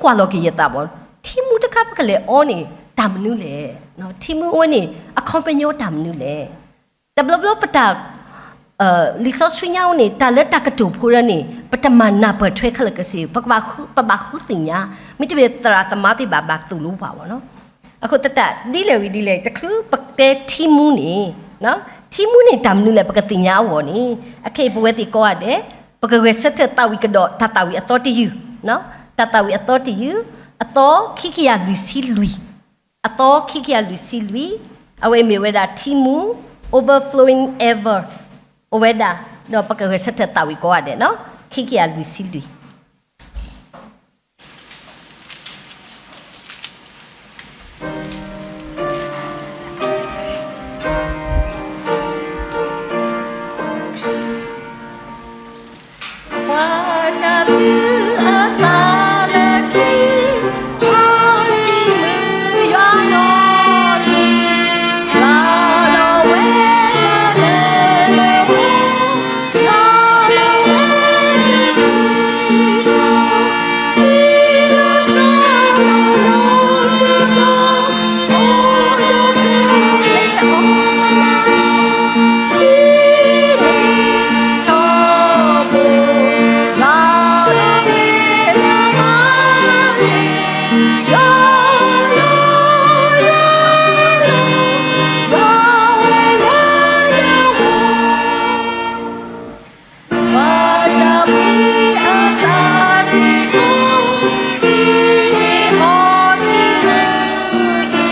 ကွၢ်လီၤက့ၤယသးဘၣ်, ထံမူတခါပကလဲၤအီန့ၣ် တၢ်မနုၤလဲၣ်. ထံမူအဝဲန့ၣ် အခီပညီတၢ်မနုၤလဲၣ်. တဘျီဘျီပတၢ် လံာ်စီဆှံညါအိၣ်န့ၣ် တၢ်လၢတၢ်ကတိၤဖိဒၣ်န့ၣ် ပတမၤနၢ်ပၢၢ်ထွဲခဲလၢာ်ကစ့ၢ်, ပကဘၣ်ဃု, ပဘၣ်ဃုသ့ၣ်ညါ, မ့တမ့ၢ်သရၣ်သမါသ့ၣ်ဘၣ်ဘၣ်သိၣ်လိပှၤဘၣ်နီၤ. အဃိသတး ဒ်လဲၣ်ဂ့ၤဒ်လဲၣ် တချုးပတဲထံမူန့ၣ်, ထံမူန့ၣ်တၢ်မနုၤလဲၣ် ပကသ့ၣ်ညါအဂီၢ်န့ၣ်, အခဲအံၤပဝဲသ့ၣ်ကိးဂၤဒဲး ပကဂဲၤဆၢထၢၣ်သးဝံၣ်ကဒီးတၢ်သးဝံၣ်အသီတယုၢ်, တၢ်သးဝံၣ်အသီတယုၢ်, အသီခံကယၤလွံၢ်ဆံလွံၢ်, အသီခံကယၤလွံၢ်ဆံလွံၢ်, အဝဲမ့ၢ်ဝဲဒၣ်ထံမူ overflowing ever အိၣ်ဝဲဒၣ်, ဒီးပကဂဲၤဆၢထၢၣ်သးဝံၣ်ကိးဂၤဒဲးနီၤ, ခံကယၤလွံၢ်ဆံလွံၢ်. ပှၤတၢ်သူအသးလၢထံ, အီထံမုၢ်ယွၤလီၤလံ, ယွၤလီၤဝဲလၢလၢလၢ ပှၤတၢ်သူအသးစ့ၢ်ကီး, ဒ်န့ၣ်အီထံမု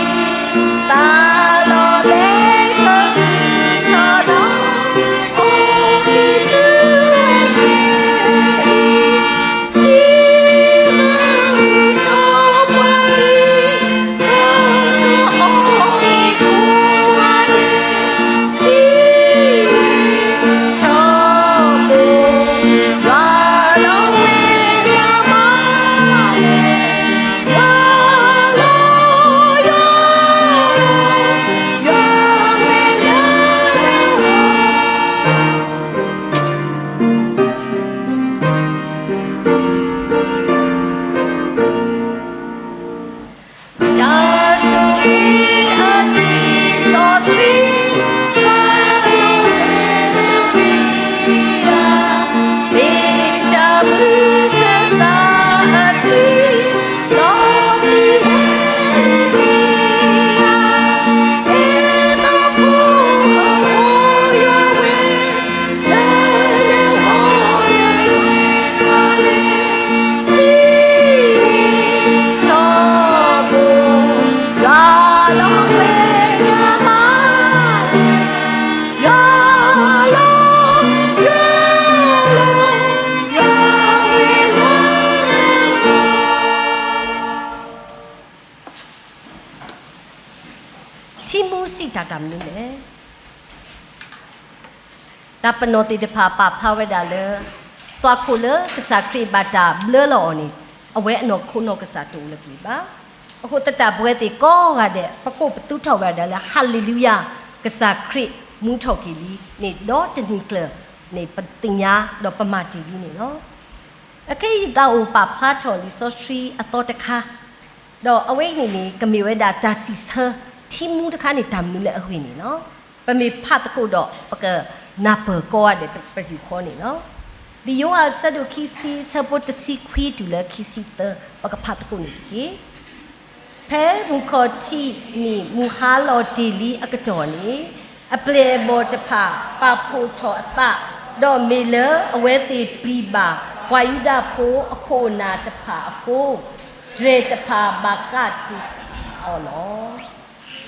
ၢ်အံၤ, သးလီၤဘဲပစံးထီၣ် ထံမူစံးတၢ်တၢ်မနုၤလဲၣ်. တၢ်ပနီၣ်သ့ၣ်တဖၣ်ပာ်ဖျါဝဲဒၣ်လၢ သွၣ်ခိၣ်လၢကစၢ်ခရံာ်ဘၣ်တၢ်ဘျၢလီၤအီၤန့ၣ် အဝဲအနီၢ်ခိနီၢ်ကစၢ်တအိၣ်လၢၤဘၣ်. အဃိသတးပဝဲသ့ၣ်ကိးဂၤဒဲး ပကိးပသူထီၣ်ဝဲဒၣ်လၢ ဟၤလ့လူယၤ, ကစၢ်ခရံာ်မူထီၣ်က့ၤလံန့ၣ် ဒီတနံၤကျၢၤန့ၣ် ပသ့ၣ်ညါဒီးပမၤတ့ၢ်လံန့ၣ်လီၤ. အခဲအံၤယသးအိၣ်ပာ်ဖျါထီၣ်လံာ်စီဆှံအသီတခါ, ဒီးအဝဲအံၤန့ၣ်န့ၣ် ကမ့ၢ်ဝဲဒၣ်တၢ်စံးဆၢ ထံမူတခါန့ၣ် တၢ်မနုၤလၢအဂ့ၢ်န့ၣ်လီၤ. ပမ့ၢ်ဖးသကိးဒီး ပကနၢ်ပၢၢ်ကိးဂၤဒဲး ပယူာ်ဃီန့ၣ်လီၤ. လံာ်ယိၤဟၣ်အဆၢဒိၣ်ခံဆံ အဆၢဖိတဆံခွံတုၤလၢခံဆံသၢ ပကဖးသကိးန့ၣ်တက့ၢ်. ဖဲမုၢ်ခီၣ်ထံးနံၣ်မုၢ်ဟါလီၤတ့ၢ်လံအကတီၢ်န့ၣ်, အပျဲၢ်အဘီၣ်တဖၣ်ပာ်ဖှိၣ်ထီၣ်အသး, ဒီးမ့ၢ်လၢအဝဲသ့ၣ်ပျံၤဘၣ်ပှၤယူဒၤဖိအခိၣ်အနၢ်တဖၣ်အဃိ, တြဲၤတဖၣ်ဘၣ်ကးတံာ်အီၤလီၤ.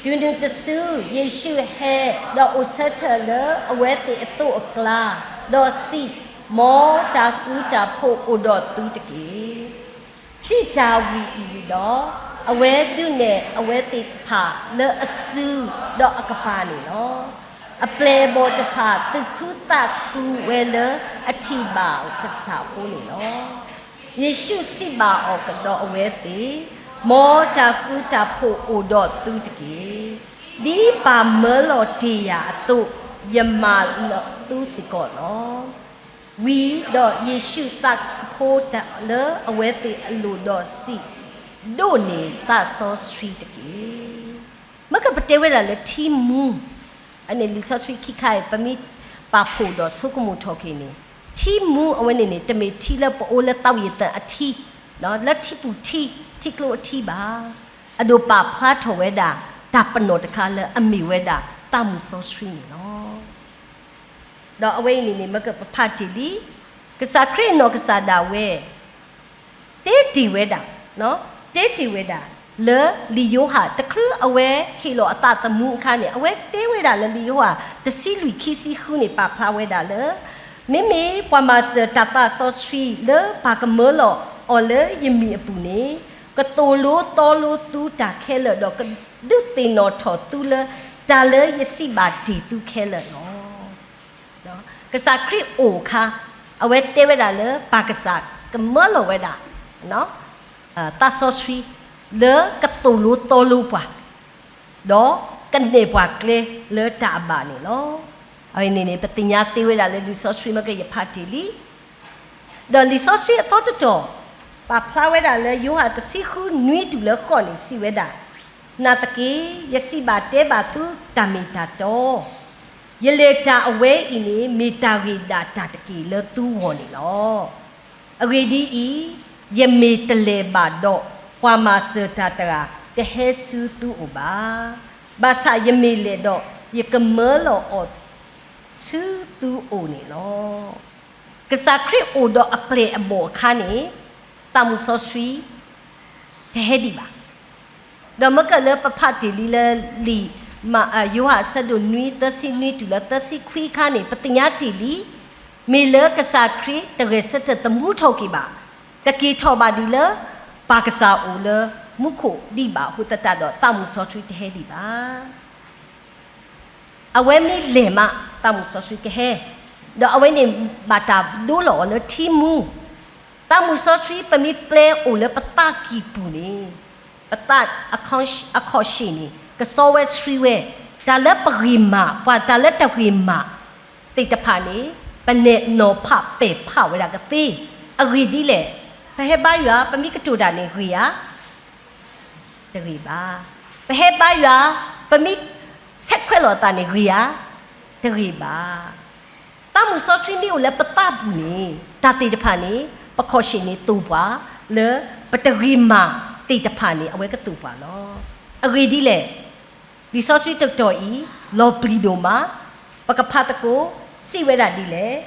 တုၤနုၤတစု, ယ့ၣ်ၡူးဟဲဒီးအိၣ်ဆၢထၢၣ်လၢအဝဲသ့ၣ်အသိးအကျါ, ဒီးစံး, မ်တၢ်ဃူတၢ်ဖိးအိၣ်ဒီးသုတက့ၢ်. စံးတၢ်ဝံၤအံၤဒီး, အဝဲဒုးနဲၣ်အဝဲသ့ၣ်တဖၣ်လၢအစုဒီးအကပၤန့ၣ်လီၤ. အပျဲၢ်အဘီၣ်တဖၣ်သူၣ်ခုသးခုဝဲလၢအထံၣ်ဘၣ်ကစၢ်အဃိန့ၣ်လီၤ. ယ့ၣ်ၡူးစံးဘၣ်အီၤကဒီးအဝဲသ့ၣ်, မ်တၢ်ဃူတၢ်ဖိးအိၣ်ဒီးသုတက့ၢ်. ဒ်ပၢ်မၢလီၤတ့ၢ်ယၤအသိး, ယမၢလီၤသုစ့ၢ်ကီးလီၤ. ဝံၤဒီးယ့ၣ်ၡူးသးကဖိတၢ်လၢအဝဲသ့ၣ်အလိၤဒီးစံး, ဒိးန့ၢ်သးစီဆှံတက့ၢ်. မ့ၢ်ကပတဲဝဲဒၣ်လၢထံမူ, အန့ၣ်လံာ်စီဆှံခံခါအံၤ ပမ့ၢ်ပာ်ဖှိၣ်ဒီးဆိကမိၣ်ထီၣ်က့ၤန့ၣ်, ထံမူအဝဲန့ၣ်န့ၣ် တမ့ၢ်ထံလၢပအိၣ်လၢသးဝံၣ်အသၢၣ်အထံ, လၢထံပူၤထံ, ထံကျိအထံဘၣ်. အဒိးပာ်ဖျါထီၣ်ဝဲဒၣ် တၢ်ပနီၣ်တခါလၢအမ့ၢ်ဝဲဒၣ်သးမုၢ်စီဆှံန့ၣ်လီၤ. ဒီးအဝဲအံၤန့ၣ်န့ၣ် မ့ၢ်ကပဖးတ့ၢ်လံ, ကစၢ်ခရံာ်အနီၢ်ကစၢ်ဒၣ်ဝဲ တဲတ့ၢ်ဝဲဒၣ်, တဲတ့ၢ်ဝဲဒၣ် လၢလံာ်ယိၤဟၣ် တချုးအဝဲဟ့ၣ်လီၤအသးသမူအခါန့ၣ် အဝဲတဲဝဲဒၣ်လၢလံာ်ယိၤဟၣ် တဆံလွံၢ်ခံဆံဃုန့ၣ် ပာ်ဖျါဝဲဒၣ်လၢ မ့မ့ၢ်ပှၤမၤစၢၤတၢ်သးစီဆှံလၢပၢ်ကမၢလီၤအီၤလၢယမံၤအပူၤန့ၣ်, ကသိၣ်လိသီလိသုတၢ်ခဲလၢာ် ဒီးကဒုးသ့ၣ်နီၣ်ထီၣ်သုလၢ တၢ်လၢယစံးဘၣ်တ့ၢ်သုခဲလၢာ်လီၤ. ကစၢ်ခရံာ်အိၣ်အခါ, အဝဲတဲဝဲဒၣ်လၢပၢ်ကစၢ်ကမၢလီၤဝဲဒၣ် သးစီဆှံ လၢကသိၣ်လိသီလိပှၤ, ဒီးကနဲၣ်ပှၤကျဲလၢတၢ်အဘၣ်န့ၣ်လီၤ. အဝဲန့ၣ်န့ၣ် ပသ့ၣ်ညါသ့ဝဲဒၣ်လၢလံာ်စီဆှံမ့ၢ်ကယဖးတ့ၢ်လံ ဒီးလံာ်စီဆှံအသီတတီၤ ပာ်ဖျါဝဲဒၣ်လၢယိၤဟၣ်တဆံဃုနွံတုၤလၢဃိးန့ၣ် စံးဝဲဒၣ်, နာ်သက့ ယစံးဘၣ်တဲဘၣ်သုတၢ်မ့ၢ်တၢ်တီ, ယလဲၤတၢ်အဝဲအံၤန့ၣ် မ့ၢ်တၢ်ဂ့ၢ်ဒၣ်တၢ်တက့ၢ်လၢသုဂီၢ်န့ၣ်လီၤ. အဂ့ၢ်ဒ်အံၤ, ယမ့ၢ်တလဲၤဘၣ်ဒီး ပှၤမၤစၢၤတၢ်တဂၤတဟဲဆူသုအိၣ်ဘၣ်. ဘၣ်ဆၣ်ယမ့ၢ်လဲၤဒီး ယကမၢလီၤအီၤ ဆူသုအိၣ်န့ၣ်လီၤ. ကစၢ်ခရံာ်အိၣ်ဒီးအပျဲၢ်အဘီၣ်အခါန့ၣ် သးမုၢ်စီဆှံ တဟဲဒံးဘၣ်. ဒီးမ့ၢ်ကလၢပဖးတ့ၢ်လံလၢလံာ်ယိၤဟၣ်အဆၢဒိၣ်နွံ သၢဆံနွံတုၤလၢသၢဆံခွံအခါန့ၣ် ပသ့ၣ်ညါတ့ၢ်လံ, မ့ၢ်လၢကစၢ်ခရံာ်တဂဲၤဆၢထၢၣ်သမူထီၣ်က့ၤဘၣ်, ကက့ၤထီၣ်ဘၣ်ဒံးလၢ ပၢ်ကစၢ်အိၣ်လၢမူခိၣ်ဒံးဘၣ်အဃိသတးဒီး သးမုၢ်စီဆှံတဟဲဒံးဘၣ်. အဝဲမ့ၢ်လဲၤမး သးမုၢ်စီဆှံကဟဲ, ဒီးအဝဲန့ၣ်ဘၣ်တၢ်ဒိလီၤအီၤလၢထံမူ, သးမုၢ်စီဆှံပမ့ၢ်ပျဲအိၣ်လၢပသးကံၢ်ပူၤန့ၣ်, ပသးအခီၣ်ဆ့ၣ်န့ၣ် ကစီဝဲဆှံဝဲ, တၢ်လၢပဂ့ၤမး ပှၤတၢ်လၢတဂ့ၤမးသ့ၣ်တဖၣ်န့ၣ် ပနဲၣ်နီၤဖးပဲာ်ဖးဝဲဒၣ်ကသ့, အဂ့ၢ်ဒ်လဲၣ်, ပဟဲဘါယွၤ ပမ့ၢ်ကတိၤတၢ်န့ၣ်ဂ့ၤဧါ တဂ့ၤဘၣ်. ပဟဲဘါယွၤ ပမ့ၢ်ဆဲးခွဲးလီၤသးန့ၣ်ဂ့ၤဧါ, တဂ့ၤဘၣ်. သးမုၢ်စီဆှံမ့ၢ်အိၣ်လၢပသးပူၤန့ၣ် တၢ်သ့ၣ်တဖၣ်န့ၣ် ပခီၣ်ဆ့ၣ်န့ၣ်သိၣ်ပှၤ, လၢပတဂ့ၤမးသ့ၣ်တဖၣ်န့ၣ် အဝဲကသိၣ်ပှၤလီၤ. အဂ့ၢ်ဒ်လဲၣ်, လံာ်စီဆှံတတီၤအံၤ လီၤပျံၤဒိၣ်မး, ပကဖးသကိး စံးဝဲဒၣ်ဒ်လဲၣ်.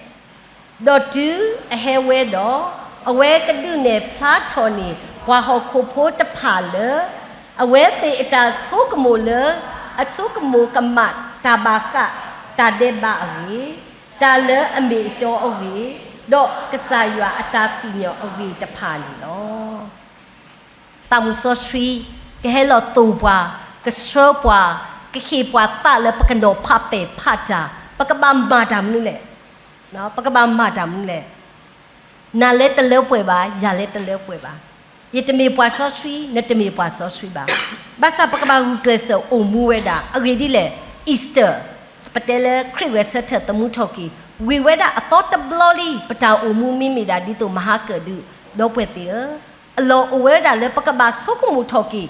ဒီးတုၤအဟဲဝဲဒီး, အဝဲကဒုးနဲၣ်ဖျါထီၣ်န့ၢ်ပှၤဟီၣ်ခိၣ်ဖိတဖၣ်လၢ အဝဲသ့ၣ်အတၢ်ဆိကမိၣ်လၢ အဆိကမိၣ်ကမၣ်တၢ်ဘၣ်ဃးတၢ်ဒဲးဘးအဂ့ၢ်, တၢ်လၢအမ့ၢ်အတီအဂ့ၢ်, ဒီးကစၢ်ယွၤအတၢ်စံၣ်ညီၣ်အဂ့ၢ်တဖၣ်န့ၣ်လီၤ. သးမုၢ်စီဆှံ ကဟဲလီၤသိၣ်ပှၤ, ကဆှၢပှၤ, ကဟ့ၣ်ပှၤသးလၢပကနီၤဖးပဲာ်ဖးတၢ်, ပကဘၣ်မၤတၢ်မနုၤလဲၣ်. ပကဘၣ်မၤတၢ်မနုၤလဲၣ်. နၤလၢတလၢပှဲၤဘၣ်, ယၤလၢတလၢပှဲၤဘၣ်. ယတမ့ၢ်ပှၤစီဆှံ, နတမ့ၢ်ပှၤစီဆှံဘၣ်. ဘၣ်ဆၣ်ပကဘၣ်ဂုာ်ကျဲးစၢးအိၣ်မူဝဲဒၣ် အဂ့ၢ်ဒ်လဲၣ်, Easter, ပတဲလၢခရံာ်ဂဲၤဆၢထၢၣ်သမူထီၣ်က့ၤ, ဝံၤဝဲဒၣ်အသီတဘျီလံ, ပတၢ်အိၣ်မူမ့မ့ၢ်ဒၣ်ဒ်သိးမဟါကၢၣ်ဒုး, ဒီပုၢ်ဝဲၢ်သ့ၣ်ဧၢ, အလီၢ်အိၣ်ဝဲဒၣ်လၢပကဘၣ်ဆိကမိၣ်ထီၣ်က့ၤ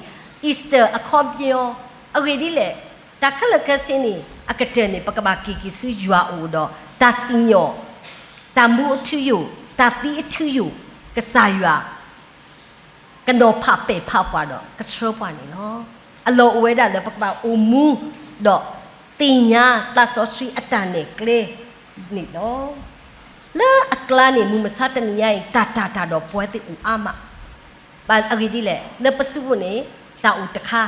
Easter အခီပညီ, အဂ့ၢ်ဒ်လဲၣ်, တၢ်ခဲလၢာ်ခဲဆ့န့ၣ် အကတၢၢ်န့ၣ် ပကဘၣ်က့ၤက့ၤဆူယွၤအအိၣ်ဒီး တၢ်စံၣ်ညီၣ်, တၢ်မူအထူအယိာ်, တၢ်သံအထူအယိာ်, ကစၢ်ယွၤ ကနီၤဖးပဲာ်ဖးပှၤဒီးကဆှၢပှၤန့ၣ်လီၤ. အလီၢ်အိၣ်ဝဲဒၣ်လၢပကဘၣ်အိၣ်မူ, ဒီးသ့ၣ်ညါသးစီဆှံအတၢ်နဲၣ်ကျဲန့ၣ်လီၤ. လၢအကျါန့ၣ် မုၢ်မဆါတနံၤညါအံၤ တၢ်တၢ်တၢ်ဒီးပဝဲသ့ၣ်အိၣ်အါမး, ဘၣ်အဂ့ၢ်ဒ်လဲၣ်, လၢပစုပူၤန့ၣ် တၢ်အိၣ်တခါ,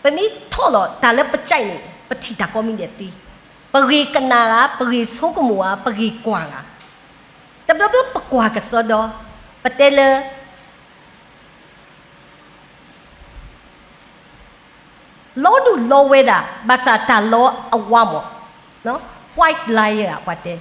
ပမ့ၢ်ထီၣ်လီၤတၢ်လၢပကၠဲးန့ၣ် ပထံၣ်တၢ်ကိးမံၤဒဲးသ့, ပဂ့ၤကနၣ်ဧါ, ပဂ့ၤဆိကမိၣ်ဧါ, ပဂ့ၤကွၢ်ဧါ, တဘျီဘျီပကွၢ်ကစီဒီ, ပတဲလၢ လီဒုၣ်လီဝဲဒၣ် ဘၣ်ဆၣ်တၢ်လီအဝါမး, white liar ပှၤတဲ,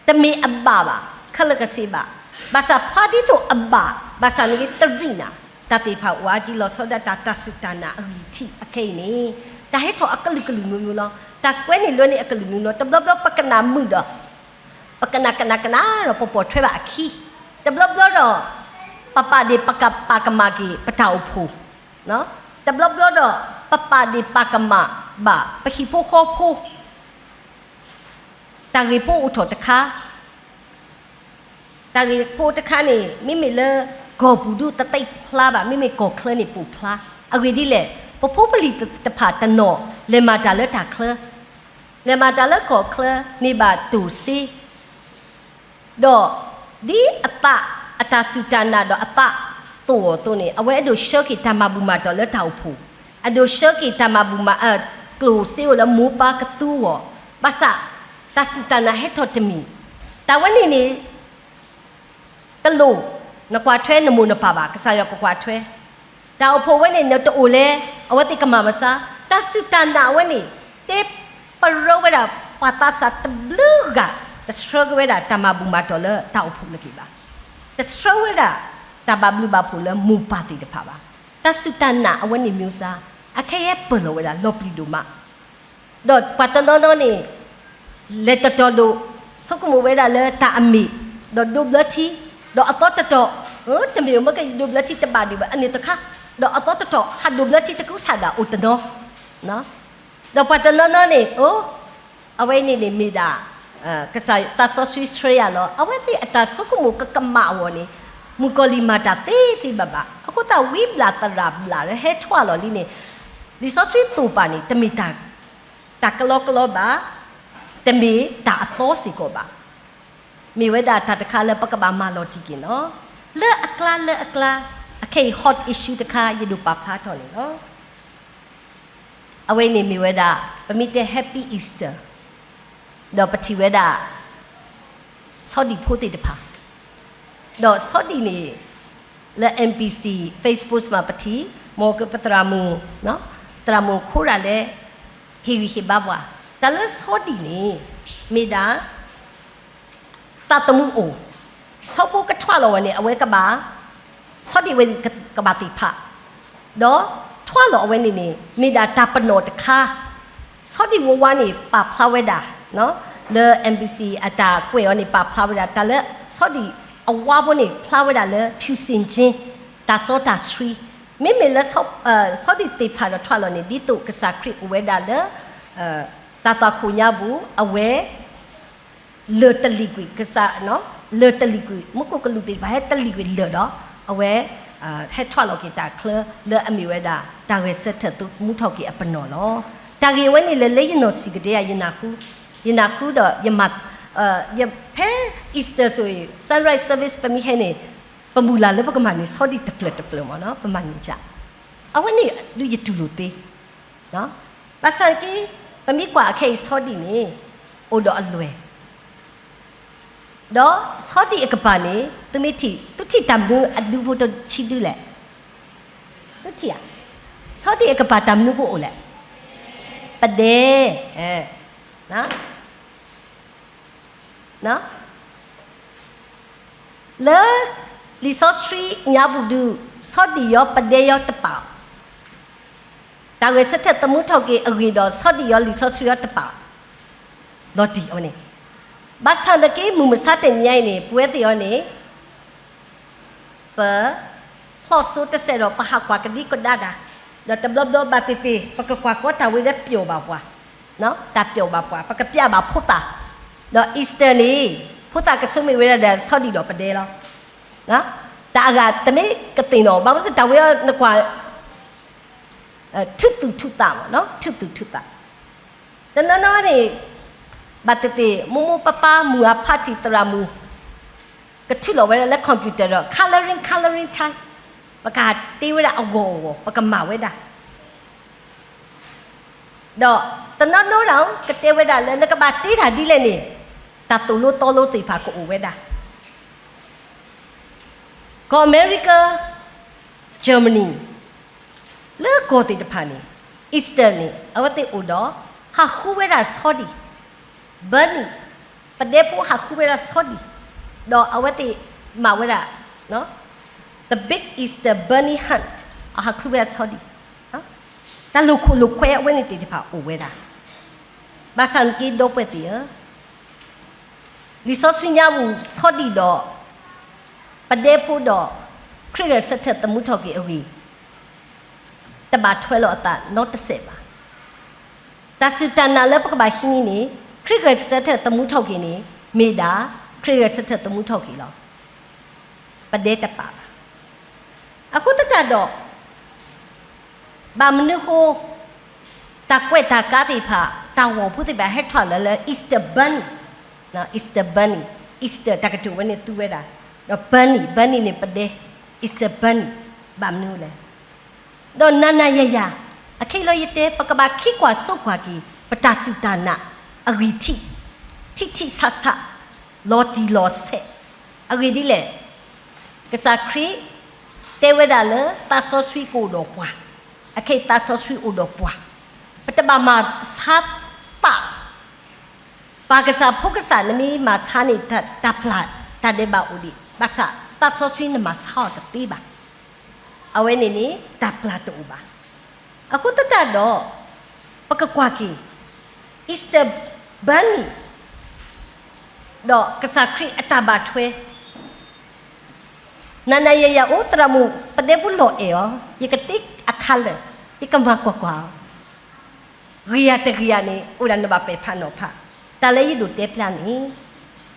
တမ့ၢ်အဘၣ်ဘၣ်, ခဲလၢာ်ကဆ့ဘၣ်, ဘၣ်ဆၣ်ဖျါဒ်သိးအဘၣ်, ဘၣ်ဆၣ်န့ၣ်တရံးနၤ, တၢ်သ့ၣ်တဖၣ်အိၣ်အါကံလီၤဆီဒၣ်တၢ် တၢ်စူၢ်တၢ်နာ်အဂံၢ်ထံးအခဲအံၤန့ၣ်, တၢ်ဟဲထီၣ်အကလုာ်ကလုာ်မုၢ်မုၢ်လီၤ. တၢ်ကွဲးန့ၢ်လွဲန့ၢ်အကလုာ်မုၢ်လီၤ. တဘျီဘျီပကနၣ်မုာ်ဒီး ပကနၣ်ကနၣ်ကနၣ်ဒီးပပိာ်ထွဲဘၣ်အခံ, တဘျီဘျီဒီး ပပာ်ဒ့ၣ်ပကပာ်ကမၣ်က့ၤပတၢ်အိၣ်ဖှိၣ်, တဘျီဘျီဒီး ပပာ်ဒ့ၣ်ပာ်ကမၣ်ဘၣ်ပဟံၣ်ဖိဃီဖိ, တၢ်ဂ့ၢ်ဖိအိၣ်ထီၣ်တခါ, တၢ်ဂ့ၢ်ဖိတခါန့ၣ် မ့မ့ၢ်လၢကီၢ်ပူၤဒုးတသ့ဖျါဘၣ်, မ့မ့ၢ်ကီၢ်ချၢန့ၣ်ပိာ်ဖျါ, အဂ့ၢ်ဒ်လဲၣ်, ပဖိပလံၤတဖၣ်တနီၤ လဲၤမၤတၢ်လၢတၢ်ချၢ, လဲၤမၤတၢ်လၢကီၢ်ချၢန့ၣ်ဘၣ်တိၢ်စ့ ဒီး ဒ်အသး အတၢ်စူၢ်တၢ်နာ်ဒီးအသးသိၣ်အီၤအသိးန့ၣ် အဝဲအဲၣ်ဒိးဆှၢက့ၤတၢ်မၤဘူၣ်မၤတီၢ်လၢတၢ်အိၣ်ဖှိၣ်, အဲၣ်ဒိးဆှၢက့ၤတၢ်မၤဘူၣ်မၤ ကျိၣ်စ့အိၣ်လၢမိၢ်ပၢ်ကသူအဂီၢ်, ဘၣ်ဆၣ် တၢ်စူၢ်တၢ်နာ်ဟဲထီၣ်တမံၤ, တၢ်ဝဲန့ၣ်န့ၣ် တလိၣ် နကွၢ်ထွဲနမိၢ်နပၢ်ဘၣ်, ကစၢ်ယွၤကကွၢ်ထွဲ, တၢ်အိၣ်ဖှိၣ်ဝဲန့ၣ် နတအိၣ်လဲၣ်, အဝဲသ့ၣ်ကမၤမဆါ, တၢ်စူၢ်တၢ်နာ်အဝဲန့ၣ် တဲပရၢဝဲဒၣ် ပှၤသးစၢ်တဘျုးဂၤ တဆှၢက့ၤဝဲဒၣ်တၢ်မၤဘူၣ်မၤတီၢ်လၢတၢ်အိၣ်ဖှိၣ်လၢက့ၤဘၣ်, တဆှၢဝဲဒၣ် တၢ်ဘၣ်ဘျုးဘၣ်ဖှိၣ်လၢမိၢ်ပၢ်သ့ၣ်တဖၣ်ဘၣ်, တၢ်စူၢ်တၢ်နာ်အဝဲန့ၣ်မ့ၢ်စါ, အခဲအံၤဟဲပၢၢ်လီၤဝဲဒၣ်လီၤပျံၤဒိၣ်မး ဒီးပှၤတနီၤနီၤန့ၣ် လဲၤတတီၤဒိၣ် ဆိကမိၣ်ဝဲဒၣ်လၢတၢ်အမ့ၢ်, ဒီးဒိးဘျၢထံ, ဒီးအသီတတီၤ, တမ့ၢ်မ့ၢ်ကယဒိးဘျၢထံတဘၣ်ဒံးဘၣ် အန့ၣ်တခါ, ဒီးအသီတတီၤ ဟးဒိးဘျၢထံတကူစးဒၣ်အိၣ်တနီၤ, ဒီးပှၤတနီၤနီၤန့ၣ် အဝဲန့ၣ်န့ၣ်မ့ၢ်ဒၣ် ကစၢ်သးစီဆှံဆှၢယၤလီၤ, အဝဲသ့ၣ်အတၢ်ဆိကမိၣ်ကကမၣ်အဂီၢ်န့ၣ် မုၣ်ကီၤလံၢ်မၤတၢ်သ့သ့ဘၣ်ဘၣ်, အဃိသတးဝံဘျၣ်သရၣ်ဘျၣ်လၢဟဲထွဲလီၤလံန့ၣ် လံာ်စီဆှံသိၣ်ပာ်န့ၣ် တမ့ၢ်တၢ်ကလီကလီဘၣ်, တမ့ၢ်တၢ်အသီစ့ၢ်ကီးဘၣ်, မ့ၢ်ဝဲဒၣ်တၢ်တခါလၢပကဘၣ်မၤလီၤတံၢ်က့ၤလီၤ. လၢအကျါလၢအကျါ, အခဲအံၤ hot issue တခါ ယဒိးပာ်ဖျါထီၣ်န့ၣ်လီၤ. အဝဲန့ၣ်မ့ၢ်ဝဲဒၣ် ပမ့ၢ်တဲ Happy Easter ဒီးပထံၣ်ဝဲဒၣ် ဆီဒံၣ်ဖိသ့ၣ်တဖၣ်, ဒီးဆီဒံၣ်န့ၣ် လၢ M B C Facebook မးပထံၣ်, မ်ကပသရၣ်မုၣ်, သရၣ်မုၣ်ခိရၣ်လဲ ဟ့ၣ်ဂံၢ်ဟ့ၣ်ဘါပှၤ, တၢ်လၢဆီဒံၣ်န့ၣ် မ့ၢ်ဒၣ် သးသမူအိၣ်, ဆီဖိကထွဲလီၤဝဲန့ၣ် အဝဲကဘၣ်, ဆီဒံၣ်ဝဲန့ၣ်ကဘၣ်သ့ၣ်ဖး, ဒီးထွဲလီၤအဝဲန့ၣ်န့ၣ် မ့ၢ်ဒၣ်တၢ်ပနီၣ်တခါ, ဆီဒံၣ်ဝါဝါန့ၣ် ပာ်ဖျါဝဲဒၣ် လၢ M B C အတၢ်ကွဲးအီၤန့ၣ် ပာ်ဖျါဝဲဒၣ် တၢ်လၢဆီဒံၣ်အဝါဖိန့ၣ် ဖျါဝဲဒၣ်လၢ ဖြူစင်ခြင်း, တၢ်စီတၢ်ဆှံ, မ့မ့ၢ်လၢ ဆီဒံၣ်သ့ၣ်ဖးဒီးထွဲလီၤန့ၣ် ဒ်သိးကစၢ်ခရံာ်အိၣ်ဝဲဒၣ်လၢ တၢ်သွၣ်ခိၣ်ညါပူၤ အဝဲ လၢၢ်တလံာ်ကွံာ်ကစၢ်, လၢၢ်တလံာ်ကွံာ် မူခိၣ်ကလူးသ့ၣ်တဖၣ် ဟဲတလံာ်ကွံာ်လၢၢ်ဒီး အဝဲ ဟဲထွဲလီၤက့ၤတၢ်ချၢ လၢအမ့ၢ်ဝဲဒၣ် တၢ်ဂဲၤဆၢထၢၣ်သမူထီၣ်က့ၤအပနီၣ်လီၤ. တၢ်ဂ့ၢ်အဝဲန့ၣ် လဲၤလၢယနီၢ်ဆံးကဒဲဧါ, ယနၢ်ဟူ, ယနၢ်ဟူဒီးယမၤ, ယဖဲ Easter စိၤအံၤ Sunrise Service ပမ့ၢ်ဟဲန့ၣ် ပမုၢ်လၢ်လၢပကမၤန့ၢ်ဆီဒံၣ်တဖျၢၣ်တဖျၢၣ်မ့ၢ်နီၤ, ပမၤန့ၢ်ဒ် အဝဲန့ၣ်ဒုးယတူၢ်လိာ်သ့ ဘၣ်ဆၣ်က့ ပမ့ၢ်ကွၢ်အခဲအံၤဆီဒံၣ်န့ၣ် အိၣ်ဒီးအလွဲၢ်, ဒီးဆီဒံၣ်အကပၤန့ၣ် သုမ့ၢ်ထံၣ် သုထံၣ်တၢ်မနုၤအဒုဖိတဆံဒုလဲၣ်, သုထံၣ်ဧါ, ဆီဒံၣ်အကပၤတၢ်မနုၤဖိအိၣ်လဲၣ်. ပဒဲ, လၢလံာ်စီဆှံညါပူၤဒုး ဆီဒံၣ်ယီၤပဒဲယီၤတပာ်အီၤ, တၢ်ဂဲၤဆၢထၢၣ်သမူထီၣ်က့ၤအဂ့ၢ်ဒီး ဆီဒံၣ်ယီၤလံာ်စီဆှံယီၤတပာ်အီၤ, လီၤတံၢ်အဝဲန့ၣ်, ဘၣ်ဆၣ်သနာ်က့ မုၢ်မဆါတနံၤညါအံၤန့ၣ် ပဝဲသ့ၣ်အံၤန့ၣ် ပ ဖျီၣ်စိတစဲးဒီး ပဟးကွၢ်ကဒံကဒါတၢ်, ဒီးတဘျီဘျီဘၣ်သ့ၣ်သ့ၣ် ပကကွၢ်ကီတၢ်ဝဲလၢပျီၣ်ဘၣ်ပှၤ, တၢ်ပျီၣ်ဘၣ်ပှၤ ပကပျၢ်ဘၣ်ဖိသၣ်, ဒီး Easter န့ၣ် ဖိသၣ်ကဆိမိၣ်ဝဲဒၣ်ဒီး ဆီဒံၣ်ဒီးပဒဲလီၤ. တၢ်အဂၤတမ့ၢ်ကသ့ၣ်နီၣ် ဘၣ်မနုၤတၢ်ဝဲအံၤနကွၢ် ထူးသူၣ်ထူးသးမး, ထူးသူၣ်ထူးသး, တနီၤနီၤန့ၣ် ဘၣ်သ့ၣ်သ့ၣ် မိၢ်မိၢ်ပၢ်ပၢ် မုၢ်အဖါတံၢ်သရၣ်မုၣ် ကထုးလီၤဝဲဒၣ်လၢ computer ဒီး colouring colouring time ပကဟးတ့ဝဲဒၣ်အဂီၤအဂီၤ ပကမၤဝဲဒၣ်, ဒီးတနီၤနီၤဒၣ် ကတဲဝဲဒၣ်လၢနကဘၣ်တ့တၢ်ဒ်လဲၣ်န့ၣ် တၢ်သိၣ်လိသီလိသ့ၣ်တဖၣ်ကအိၣ်ဝဲဒၣ် ကီၢ်အမဲရကၤ, Germany လၢကီၢ်သ့ၣ်တဖၣ်န့ၣ် Easter န့ၣ် အဝဲသ့ၣ်အိၣ်ဒီး ဟးဃုဝဲဒၣ်ဆီဒံၣ်, bunny, ပဒဲဖိဟးဃုဝဲဒၣ်ဆီဒံၣ်, ဒီးအဝဲသ့ၣ်မၤဝဲဒၣ် the big Easter bunny hunt, အဟးဃုဝဲဒၣ်ဆီဒံၣ်, တၢ်လိာ်ခိၣ်လိာ်ကွဲအဝဲန့ၣ်သ့ၣ်တဖၣ်အိၣ်ဝဲဒၣ်, ဘၣ်ဆၣ်သနာ်က့ဒီပုၢ်ဝဲၢ်သ့ၣ်ဧၢ လံာ်စီဆှံညါပူၤ ဆီဒံၣ်ဒီး ပဒဲဖိဒီး ခရံာ်ဂဲၤဆၢထၢၣ်သမူထီၣ်က့ၤအဂ့ၢ် တဘၣ်ထွဲလိာ်အသးနီတစဲးဘၣ်. တၢ်စူၢ်တၢ်နာ်လၢပကဘၣ်ဟံးန့ၢ်န့ၣ် ခရံာ်ဂဲၤဆၢထၢၣ်သမူထီၣ်က့ၤန့ၣ် မ့ၢ်ဒၣ် ခရံာ်ဂဲၤဆၢထၢၣ်သမူထီၣ်က့ၤလီၤ. ပဒဲတပာ်ဘၣ်. အဃိသတးဒီး ဘၣ်မနုၤဃိ တၢ်ကွဲးတၢ်ကါသ့ၣ်တဖၣ် တၢ်ဂီၤဖိသ့ၣ်တဖၣ်ဟဲထီၣ်လၢ Easter Bunny, Easter Bunny, Easter တၢ်ကတိၤဝဲန့ၣ်သူဝဲဒၣ်, ဒီး bunny, bunny န့ၣ်ပဒဲ, Easter Bunny ဘၣ်မနုၤလဲၣ်. ဒီးနၤနၤယၤယၤ အခဲအံၤလီၤယတဲ ပကဘၣ်ခံကွၢ်စိကွၢ်က့ၤ ပတၢ်စူၢ်တၢ်နာ်အဂံၢ်ထံး, ထံထံဆးဆး, လီၤတံၢ်လီၤဆဲး, အဂ့ၢ်ဒ်လဲၣ်. ကစၢ်ခရံာ်တဲဝဲဒၣ်လၢသးစီဆှံကအိၣ်ဒီးပှၤ, အခဲအံၤသးစီဆှံအိၣ်ဒီးပှၤ, ပတဘၣ်မၤဆါသး ပၢ်ကစၢ်ဖိကစၢ် နမ့ၢ်မၤဆါန့ၣ် တၢ်ပျၢ်တၢ်ဒဲးဘးအိၣ်ဒံး, ဘၣ်ဆၣ်သးစီဆှံနမၤဆါအီၤတသ့ဘၣ်. အဝဲန့ၣ်န့ၣ် တၢ်ပျၢ်တအိၣ်ဘၣ်. အဃိသတးဒီး ပကကွၢ်က့ၤ Easter Bunny ဒီးကစၢ်ခရံာ်အတၢ်ဘၣ်ထွဲ နၤနၤယၤယၤအိၣ် သရၣ်မုၣ် ပဒဲဖိလီၤအဲၣ်အီၤ, ယကတ့အခါလၢာ်, ယကမၤကွၢ်ကွၢ်အီၤ, ဂ့ၤယၤတဂ့ၤယၤန့ၣ် အိၣ်ဒၣ်နဘၣ်ပဲာ်ဖးနီၤဖး. တၢ်လၢယဒိးတဲဖျါန့ၣ်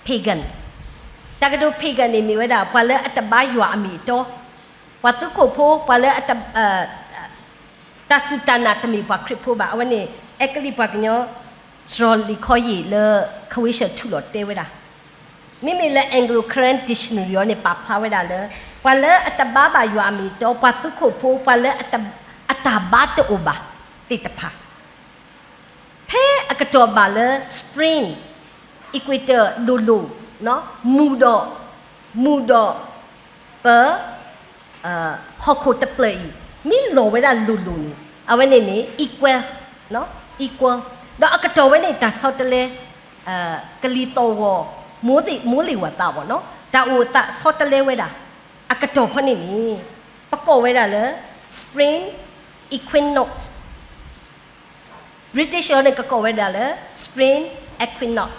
pagan, တၢ်ကတိၤ pagan န့ၣ်မ့ၢ်ဝဲဒၣ် ပှၤလၢအတဘါယွၤအမ့ၢ်အတီ, ပှၤသူခိၣ်ဖိ, ပှၤလၢအတ တၢ်စူၢ်တၢ်နာ်တမ့ၢ်ပှၤခရံာ်ဖိဘၣ်. အဝဲန့ၣ် အဲကလံးပှၤကညီ စရီလံာ်ခီယံာ်လၢ ခဝ့ၡၢၣ်ထူလီၤတဲဝဲဒၣ်, မ့မ့ၢ်လၢ Anglo Karen Dictionary အံၤန့ၣ် ပာ်ဖျါဝဲဒၣ်လၢ ပှၤလၢအတဘါဘၣ်ယွၤအမ့ၢ်အတီ, ပှၤသူခိၣ်ဖိ, ပှၤလၢ အတၢ်ဘါတအိၣ်ဘၣ်သ့ၣ်တဖၣ် ဖဲအကတီၢ်ဘၣ်လၢ spring, equator လိၤလိၤ, မူဒီး, မူဒီး ပ ဟီၣ်ခိၣ်တဖျၢၣ်အံၤ မ့ၢ်လီၤဝဲဒၣ်လိၤလိၤန့ၣ် အဝဲန့ၣ်န့ၣ် equal, equal, ဒီးအကတီၢ်ဝဲန့ၣ် တၢ်ဆီတလဲ ကလံၤသီၣ်ဂီၤ, မိၢ်သ့ၣ်, မိၢ်လ့ၤဝၤသးဘၣ်နီၤ, တၢ်အိၣ်သးဆီတလဲဝဲဒၣ်, အကတီၢ်ဖဲန့ၣ်န့ၣ် ပကိးဝဲဒၣ်လၢ spring equinox, British အံၤန့ၣ် ကကိးဝဲဒၣ်လၢ spring equinox,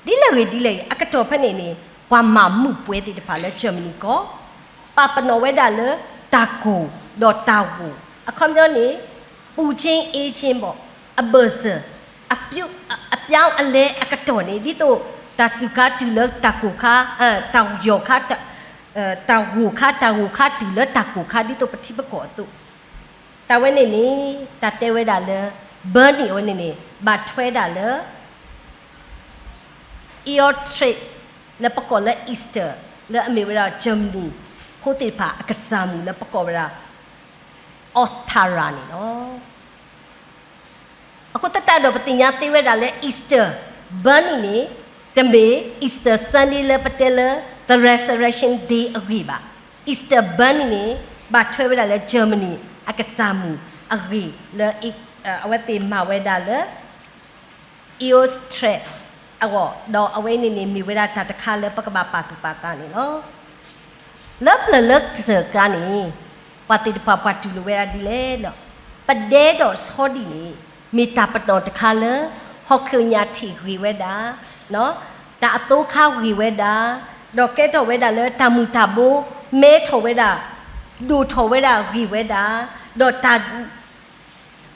ဒ်လဲၣ်ဂ့ၤဒ်လဲၣ်ဂ့ၤ အကတီၢ်ဖဲန့ၣ်န့ၣ် ပှၤမၤမုာ်ပှဲၤသ့ၣ်တဖၣ်လၢ Germany ကီၢ် ပာ်ပနီၣ်ဝဲဒၣ်လၢ တၢ်ကိၢ်ဒီးတၢ်ဂိၢ်, အခီပညီန့ၣ် ပူၤချင်းအ့ချင်းဘီၣ်, အဘၢၣ်စၢၤ, အပျူး, အပြောင်းအလဲအကတီၢ်န့ၣ် ဒ်သိးတၢ်စူၢ်ခါတုၤလၢတၢ်ကိၢ်ခါ, တၢ်ယီၢ်ခါ, တၢ်ဂိၢ်ခါ, တၢ်ဂိၢ်ခါတုၤလၢတၢ်ကိၢ်ခါ ဒ်သိးပထံပကီၢ်အသိး တၢ်ဝဲန့ၣ်န့ၣ် တၢ်တဲဝဲဒၣ်လၢ burning အဝဲန့ၣ်န့ၣ် ဘၣ်ထွဲဒၣ်လၢ Yule tide လၢပကိးလၢ Easter လၢအမ့ၢ်ဝဲဒၣ် Germany ဖိသ့ၣ်တဖၣ်အကစၢ်မုၣ်လၢပကိးဝဲဒၣ် Ostara န့ၣ်လီၤ. အဃိသတးဒီးပသ့ၣ်ညါသ့ဝဲဒၣ်လၢ Easter Bunny န့ၣ် တမ့ၢ် Easter Sunday လၢပတဲလၢ the Resurrection Day အဂ့ၢ်ဘၣ်. Easter Bunny န့ၣ် ဘၣ်ထွဲဝဲဒၣ်လၢ Germany အကစၢ်မုၣ် အဂ့ၢ်လၢ အဝဲသ့ၣ်မၤဝဲဒၣ်လၢ Eostre အဂီၢ်, ဒီးအဝဲန့ၣ်န့ၣ် မ့ၢ်ဝဲဒၣ်တၢ်တခါလၢပကဘၣ်ပာ်သူၣ်ပာ်သးန့ၣ်လီၤ. လၢပျၢၤလၢကစၢၢ်ကျါန့ၣ် ပှၤသ့ၣ်တဖၣ်ပှၤတူၢ်လိာ်ဝဲဒၣ်ဒ်လဲၣ်လီၤ. ပဒဲဒီးဆီဒံၣ်န့ၣ် မ့ၢ်တၢ်ပနီၣ်တခါလၢ ဟီၣ်ခိၣ်ညၣ်ထံးဂ့ၤဝဲဒၣ်, တၢ်အသိခါဂ့ၤဝဲဒၣ်, ဒီးကဲထီၣ်ဝဲဒၣ်လၢတၢ်မုၢ်တၢ်ဘိ မဲထီၣ်ဝဲဒၣ်, ဒိၣ်ထီၣ်ဝဲဒၣ်ဂ့ၤဝဲဒၣ်, ဒီးတၢ်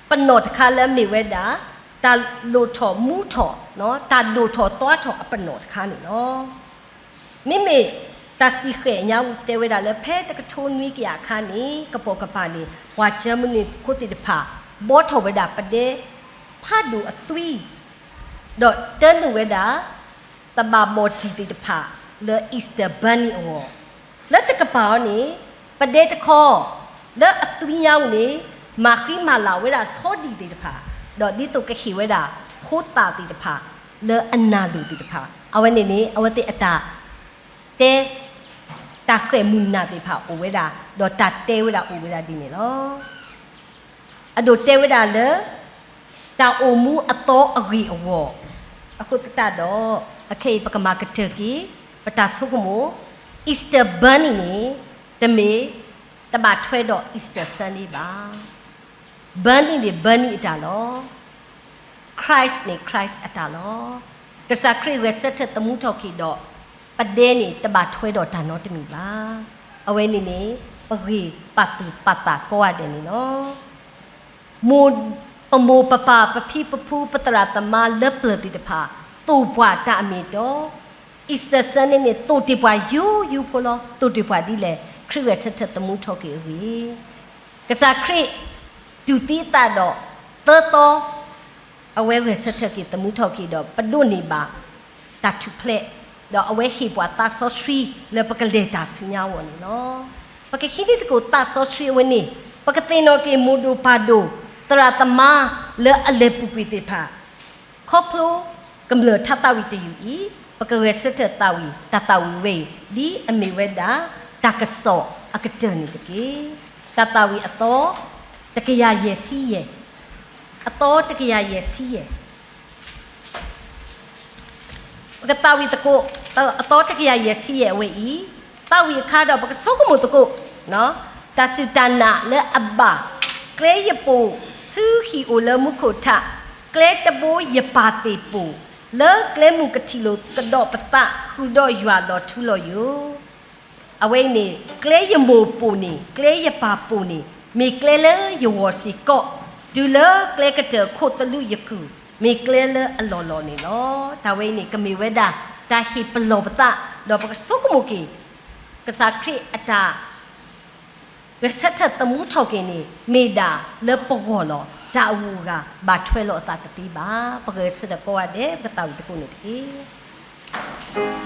ပနီၣ်တခါလၢမ့ၢ်ဝဲဒၣ် တၢ်လိၣ်ထီၣ်မူထီၣ်, တၢ်ဒိၣ်ထီၣ်သွါထီၣ်အပနီၣ်တခါန့ၣ်လီၤ. မ့မ့ၢ်တၢ်စံၣ်ဃဲၣ်ညါပူၤတဲဝဲဒၣ်လၢ ဖဲတကထိနွံကယၤအခါန့ၣ် ကပိာ်ကပၤန့ၣ် ပှၤကၠၢမနံဖိသ့ၣ်တဖၣ် ဘှီထီၣ်ဝဲဒၣ်ပဒဲဖးဒိၣ်အသွံ ဒီးတၢလိာ်ဝဲဒၣ် သဘၣ်ဘီၣ်တံၢ်သ့ၣ်တဖၣ်လၢ Easter Bunny အဂီၢ်, လၢတကပၤအီၤန့ၣ် ပဒဲတခီ လၢအသွံညါပူၤန့ၣ် မၤဃံမၤလၤဝဲဒၣ်ဆီဒံၣ်သ့ၣ်တဖၣ်, ဒီးဒ်သိးကဟ့ၣ်ဝဲဒၣ်ဖိသၣ်သ့ၣ်တဖၣ် လၢအနၢ်လိၤသ့ၣ်တဖၣ်, အဝဲန့ၣ်န့ၣ် အဝဲသ့ၣ်အတၢ်တဲ တၢ်ဃဲၣ်မုၢ်နၤသ့ၣ်တဖၣ်အိၣ်ဝဲဒၣ်, ဒီးတၢ်တဲဝဲဒၣ်အိၣ်ဝဲဒၣ်ဒ်န့ၣ်လီၤ. အဒိၣ်တဲဝဲဒၣ်လၢ တၢ်အိၣ်မူအသီအဂ့ၢ်အဂီၢ်, အဃိသတးဒီး အခဲအံၤပကမၤကတၢၢ်က့ၤ ပတၢ်ဆိကမိၣ်, Easter Bunny န့ၣ် တမ့ၢ် တဘၣ်ထွဲဒီး Easter Sunday ဘၣ်. Bunny န့ၣ် Bunny အတၢ်လီၤ. Christ န့ၣ် Christ အတၢ်လီၤ. ကစၢ်ခရံာ်ဂဲၤဆၢထၢၣ်သမူထီၣ်က့ၤဒီး ပဒဲန့ၣ် တဘၣ်ထွဲဒီးတၢ်နီတမံၤဘၣ်. အဝဲန့ၣ်န့ၣ် ပဂ့ၢ်ပာ်သူၣ်ပာ်သးကိးဂၤဒဲးန့ၣ်လီၤ. မိၢ်, ပမိၢ်ပပၢ် ပဖံပဖု ပသရၣ်သမါလၢပျၢၤသ့ၣ်တဖၣ် သိၣ်ပှၢ်တၢ်အမ့ၢ်အတီ, Easter Sunday န့ၣ် သိၣ်တ့ၢ်ပှၤယူယူဖိလီၤ. သိၣ်တ့ၢ်ပှၤဒ်လဲၣ်, ခရံာ်ဂဲၤဆၢထၢၣ်သမူထီၣ်က့ၤအဂ့ၢ်, ကစၢ်ခရံာ် တူၢ်သံအသးဒီး သၢသီ အဝဲဂဲၤဆၢထၢၣ်က့ၤသမူထီၣ်က့ၤဒီး ပဒိးန့ၢ်ဘၣ် တၢ်ထူၣ်ဖျဲး, ဒီးအဝဲဟ့ၣ်ပှၤသးစီဆှံလၢပကလဲၤတၢ်ဆူညါအဂီၢ်န့ၣ်လီၤ. ပကဟံးန့ၢ်သကိးသးစီဆှံအဝဲန့ၣ်, ပကသ့ၣ်နီၣ်က့ၤမိၢ်ဒိၣ်ပၢ်ဒိၣ် သရၣ်သမါလၢအလဲၤပူၤကွံာ်သ့ၣ်တဖၣ် ခီဖျိကမျၢၢ်ထါသးဝံၣ်တယုၢ်အံၤ, ပကဂဲၤဆၢထၢၣ်သးဝံၣ် တၢ်သးဝံၣ်ဝဲအံၤ ဒ်အမ့ၢ်ဝဲဒၣ် တၢ်ကစီၣ်အကတၢၢ်န့ၣ်တက့ၢ်. တၢ်သးဝံၣ်အသီ တကယၤယဲၢ်ဆံယဲၢ်, အသီတကယၤယဲၢ်ဆံယဲၢ် ပကသးဝံၣ်သကိး အသီတကယၤယဲၢ်ဆံယဲၢ်အဝဲအံၤ, သးဝံၣ်အခါဒီးပကဆိကမိၣ်သကိး တၢ်စူၢ်တၢ်နာ်လၢအဘၣ်, ကျဲယပိာ်ဆူဟံၣ်အိၣ်လၢမူခိၣ်ထး, ကျဲတဘိယပာ်သ့ၣ်ပိာ်, လၢကျဲမုၢ်ကထံၣ်လိာ်ကဒီးပသး ဃုာ်ဒီးယွၤလီၤထူလီၤယိာ် အဝဲအံၤန့ၣ် ကျဲယမိာ်ပိာ်န့ၣ် ကျဲယပၢ်ပိာ်န့ၣ် မ့ၢ်ကျဲလၢယဂီၢ်စ့ၢ်ကီး, တုၤလၢကျဲကတၢၢ်ခိၣ်သလုးယကုၢ် မ့ၢ်ကျဲလၢအလီၢ်လီၢ်န့ၣ်လီၤ. တၢ်ဝဲအံၤန့ၣ် ကမ့ၢ်ဝဲဒၣ် တၢ်ဟ့ၣ်ပလီၢ်ပသး ဒီးပကဆိကမိၣ်က့ၤ ကစၢ်ခရံာ်အတၢ် ဂဲၤဆၢထၢၣ်သမူထီၣ်က့ၤန့ၣ် မ့ၢ်ဒၣ်လၢပဂီၢ်လီၤ. တၢ်အဂုၤအဂၤ ဘၣ်ထွဲလိာ်အသးတသ့ဘၣ်. ပဂဲၤဆၢထၢၣ်ကိးဂၤဒဲး ပကသးဝံၣ်သကိးန့ၣ်တက့ၢ်.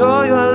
ဒီးယွၤ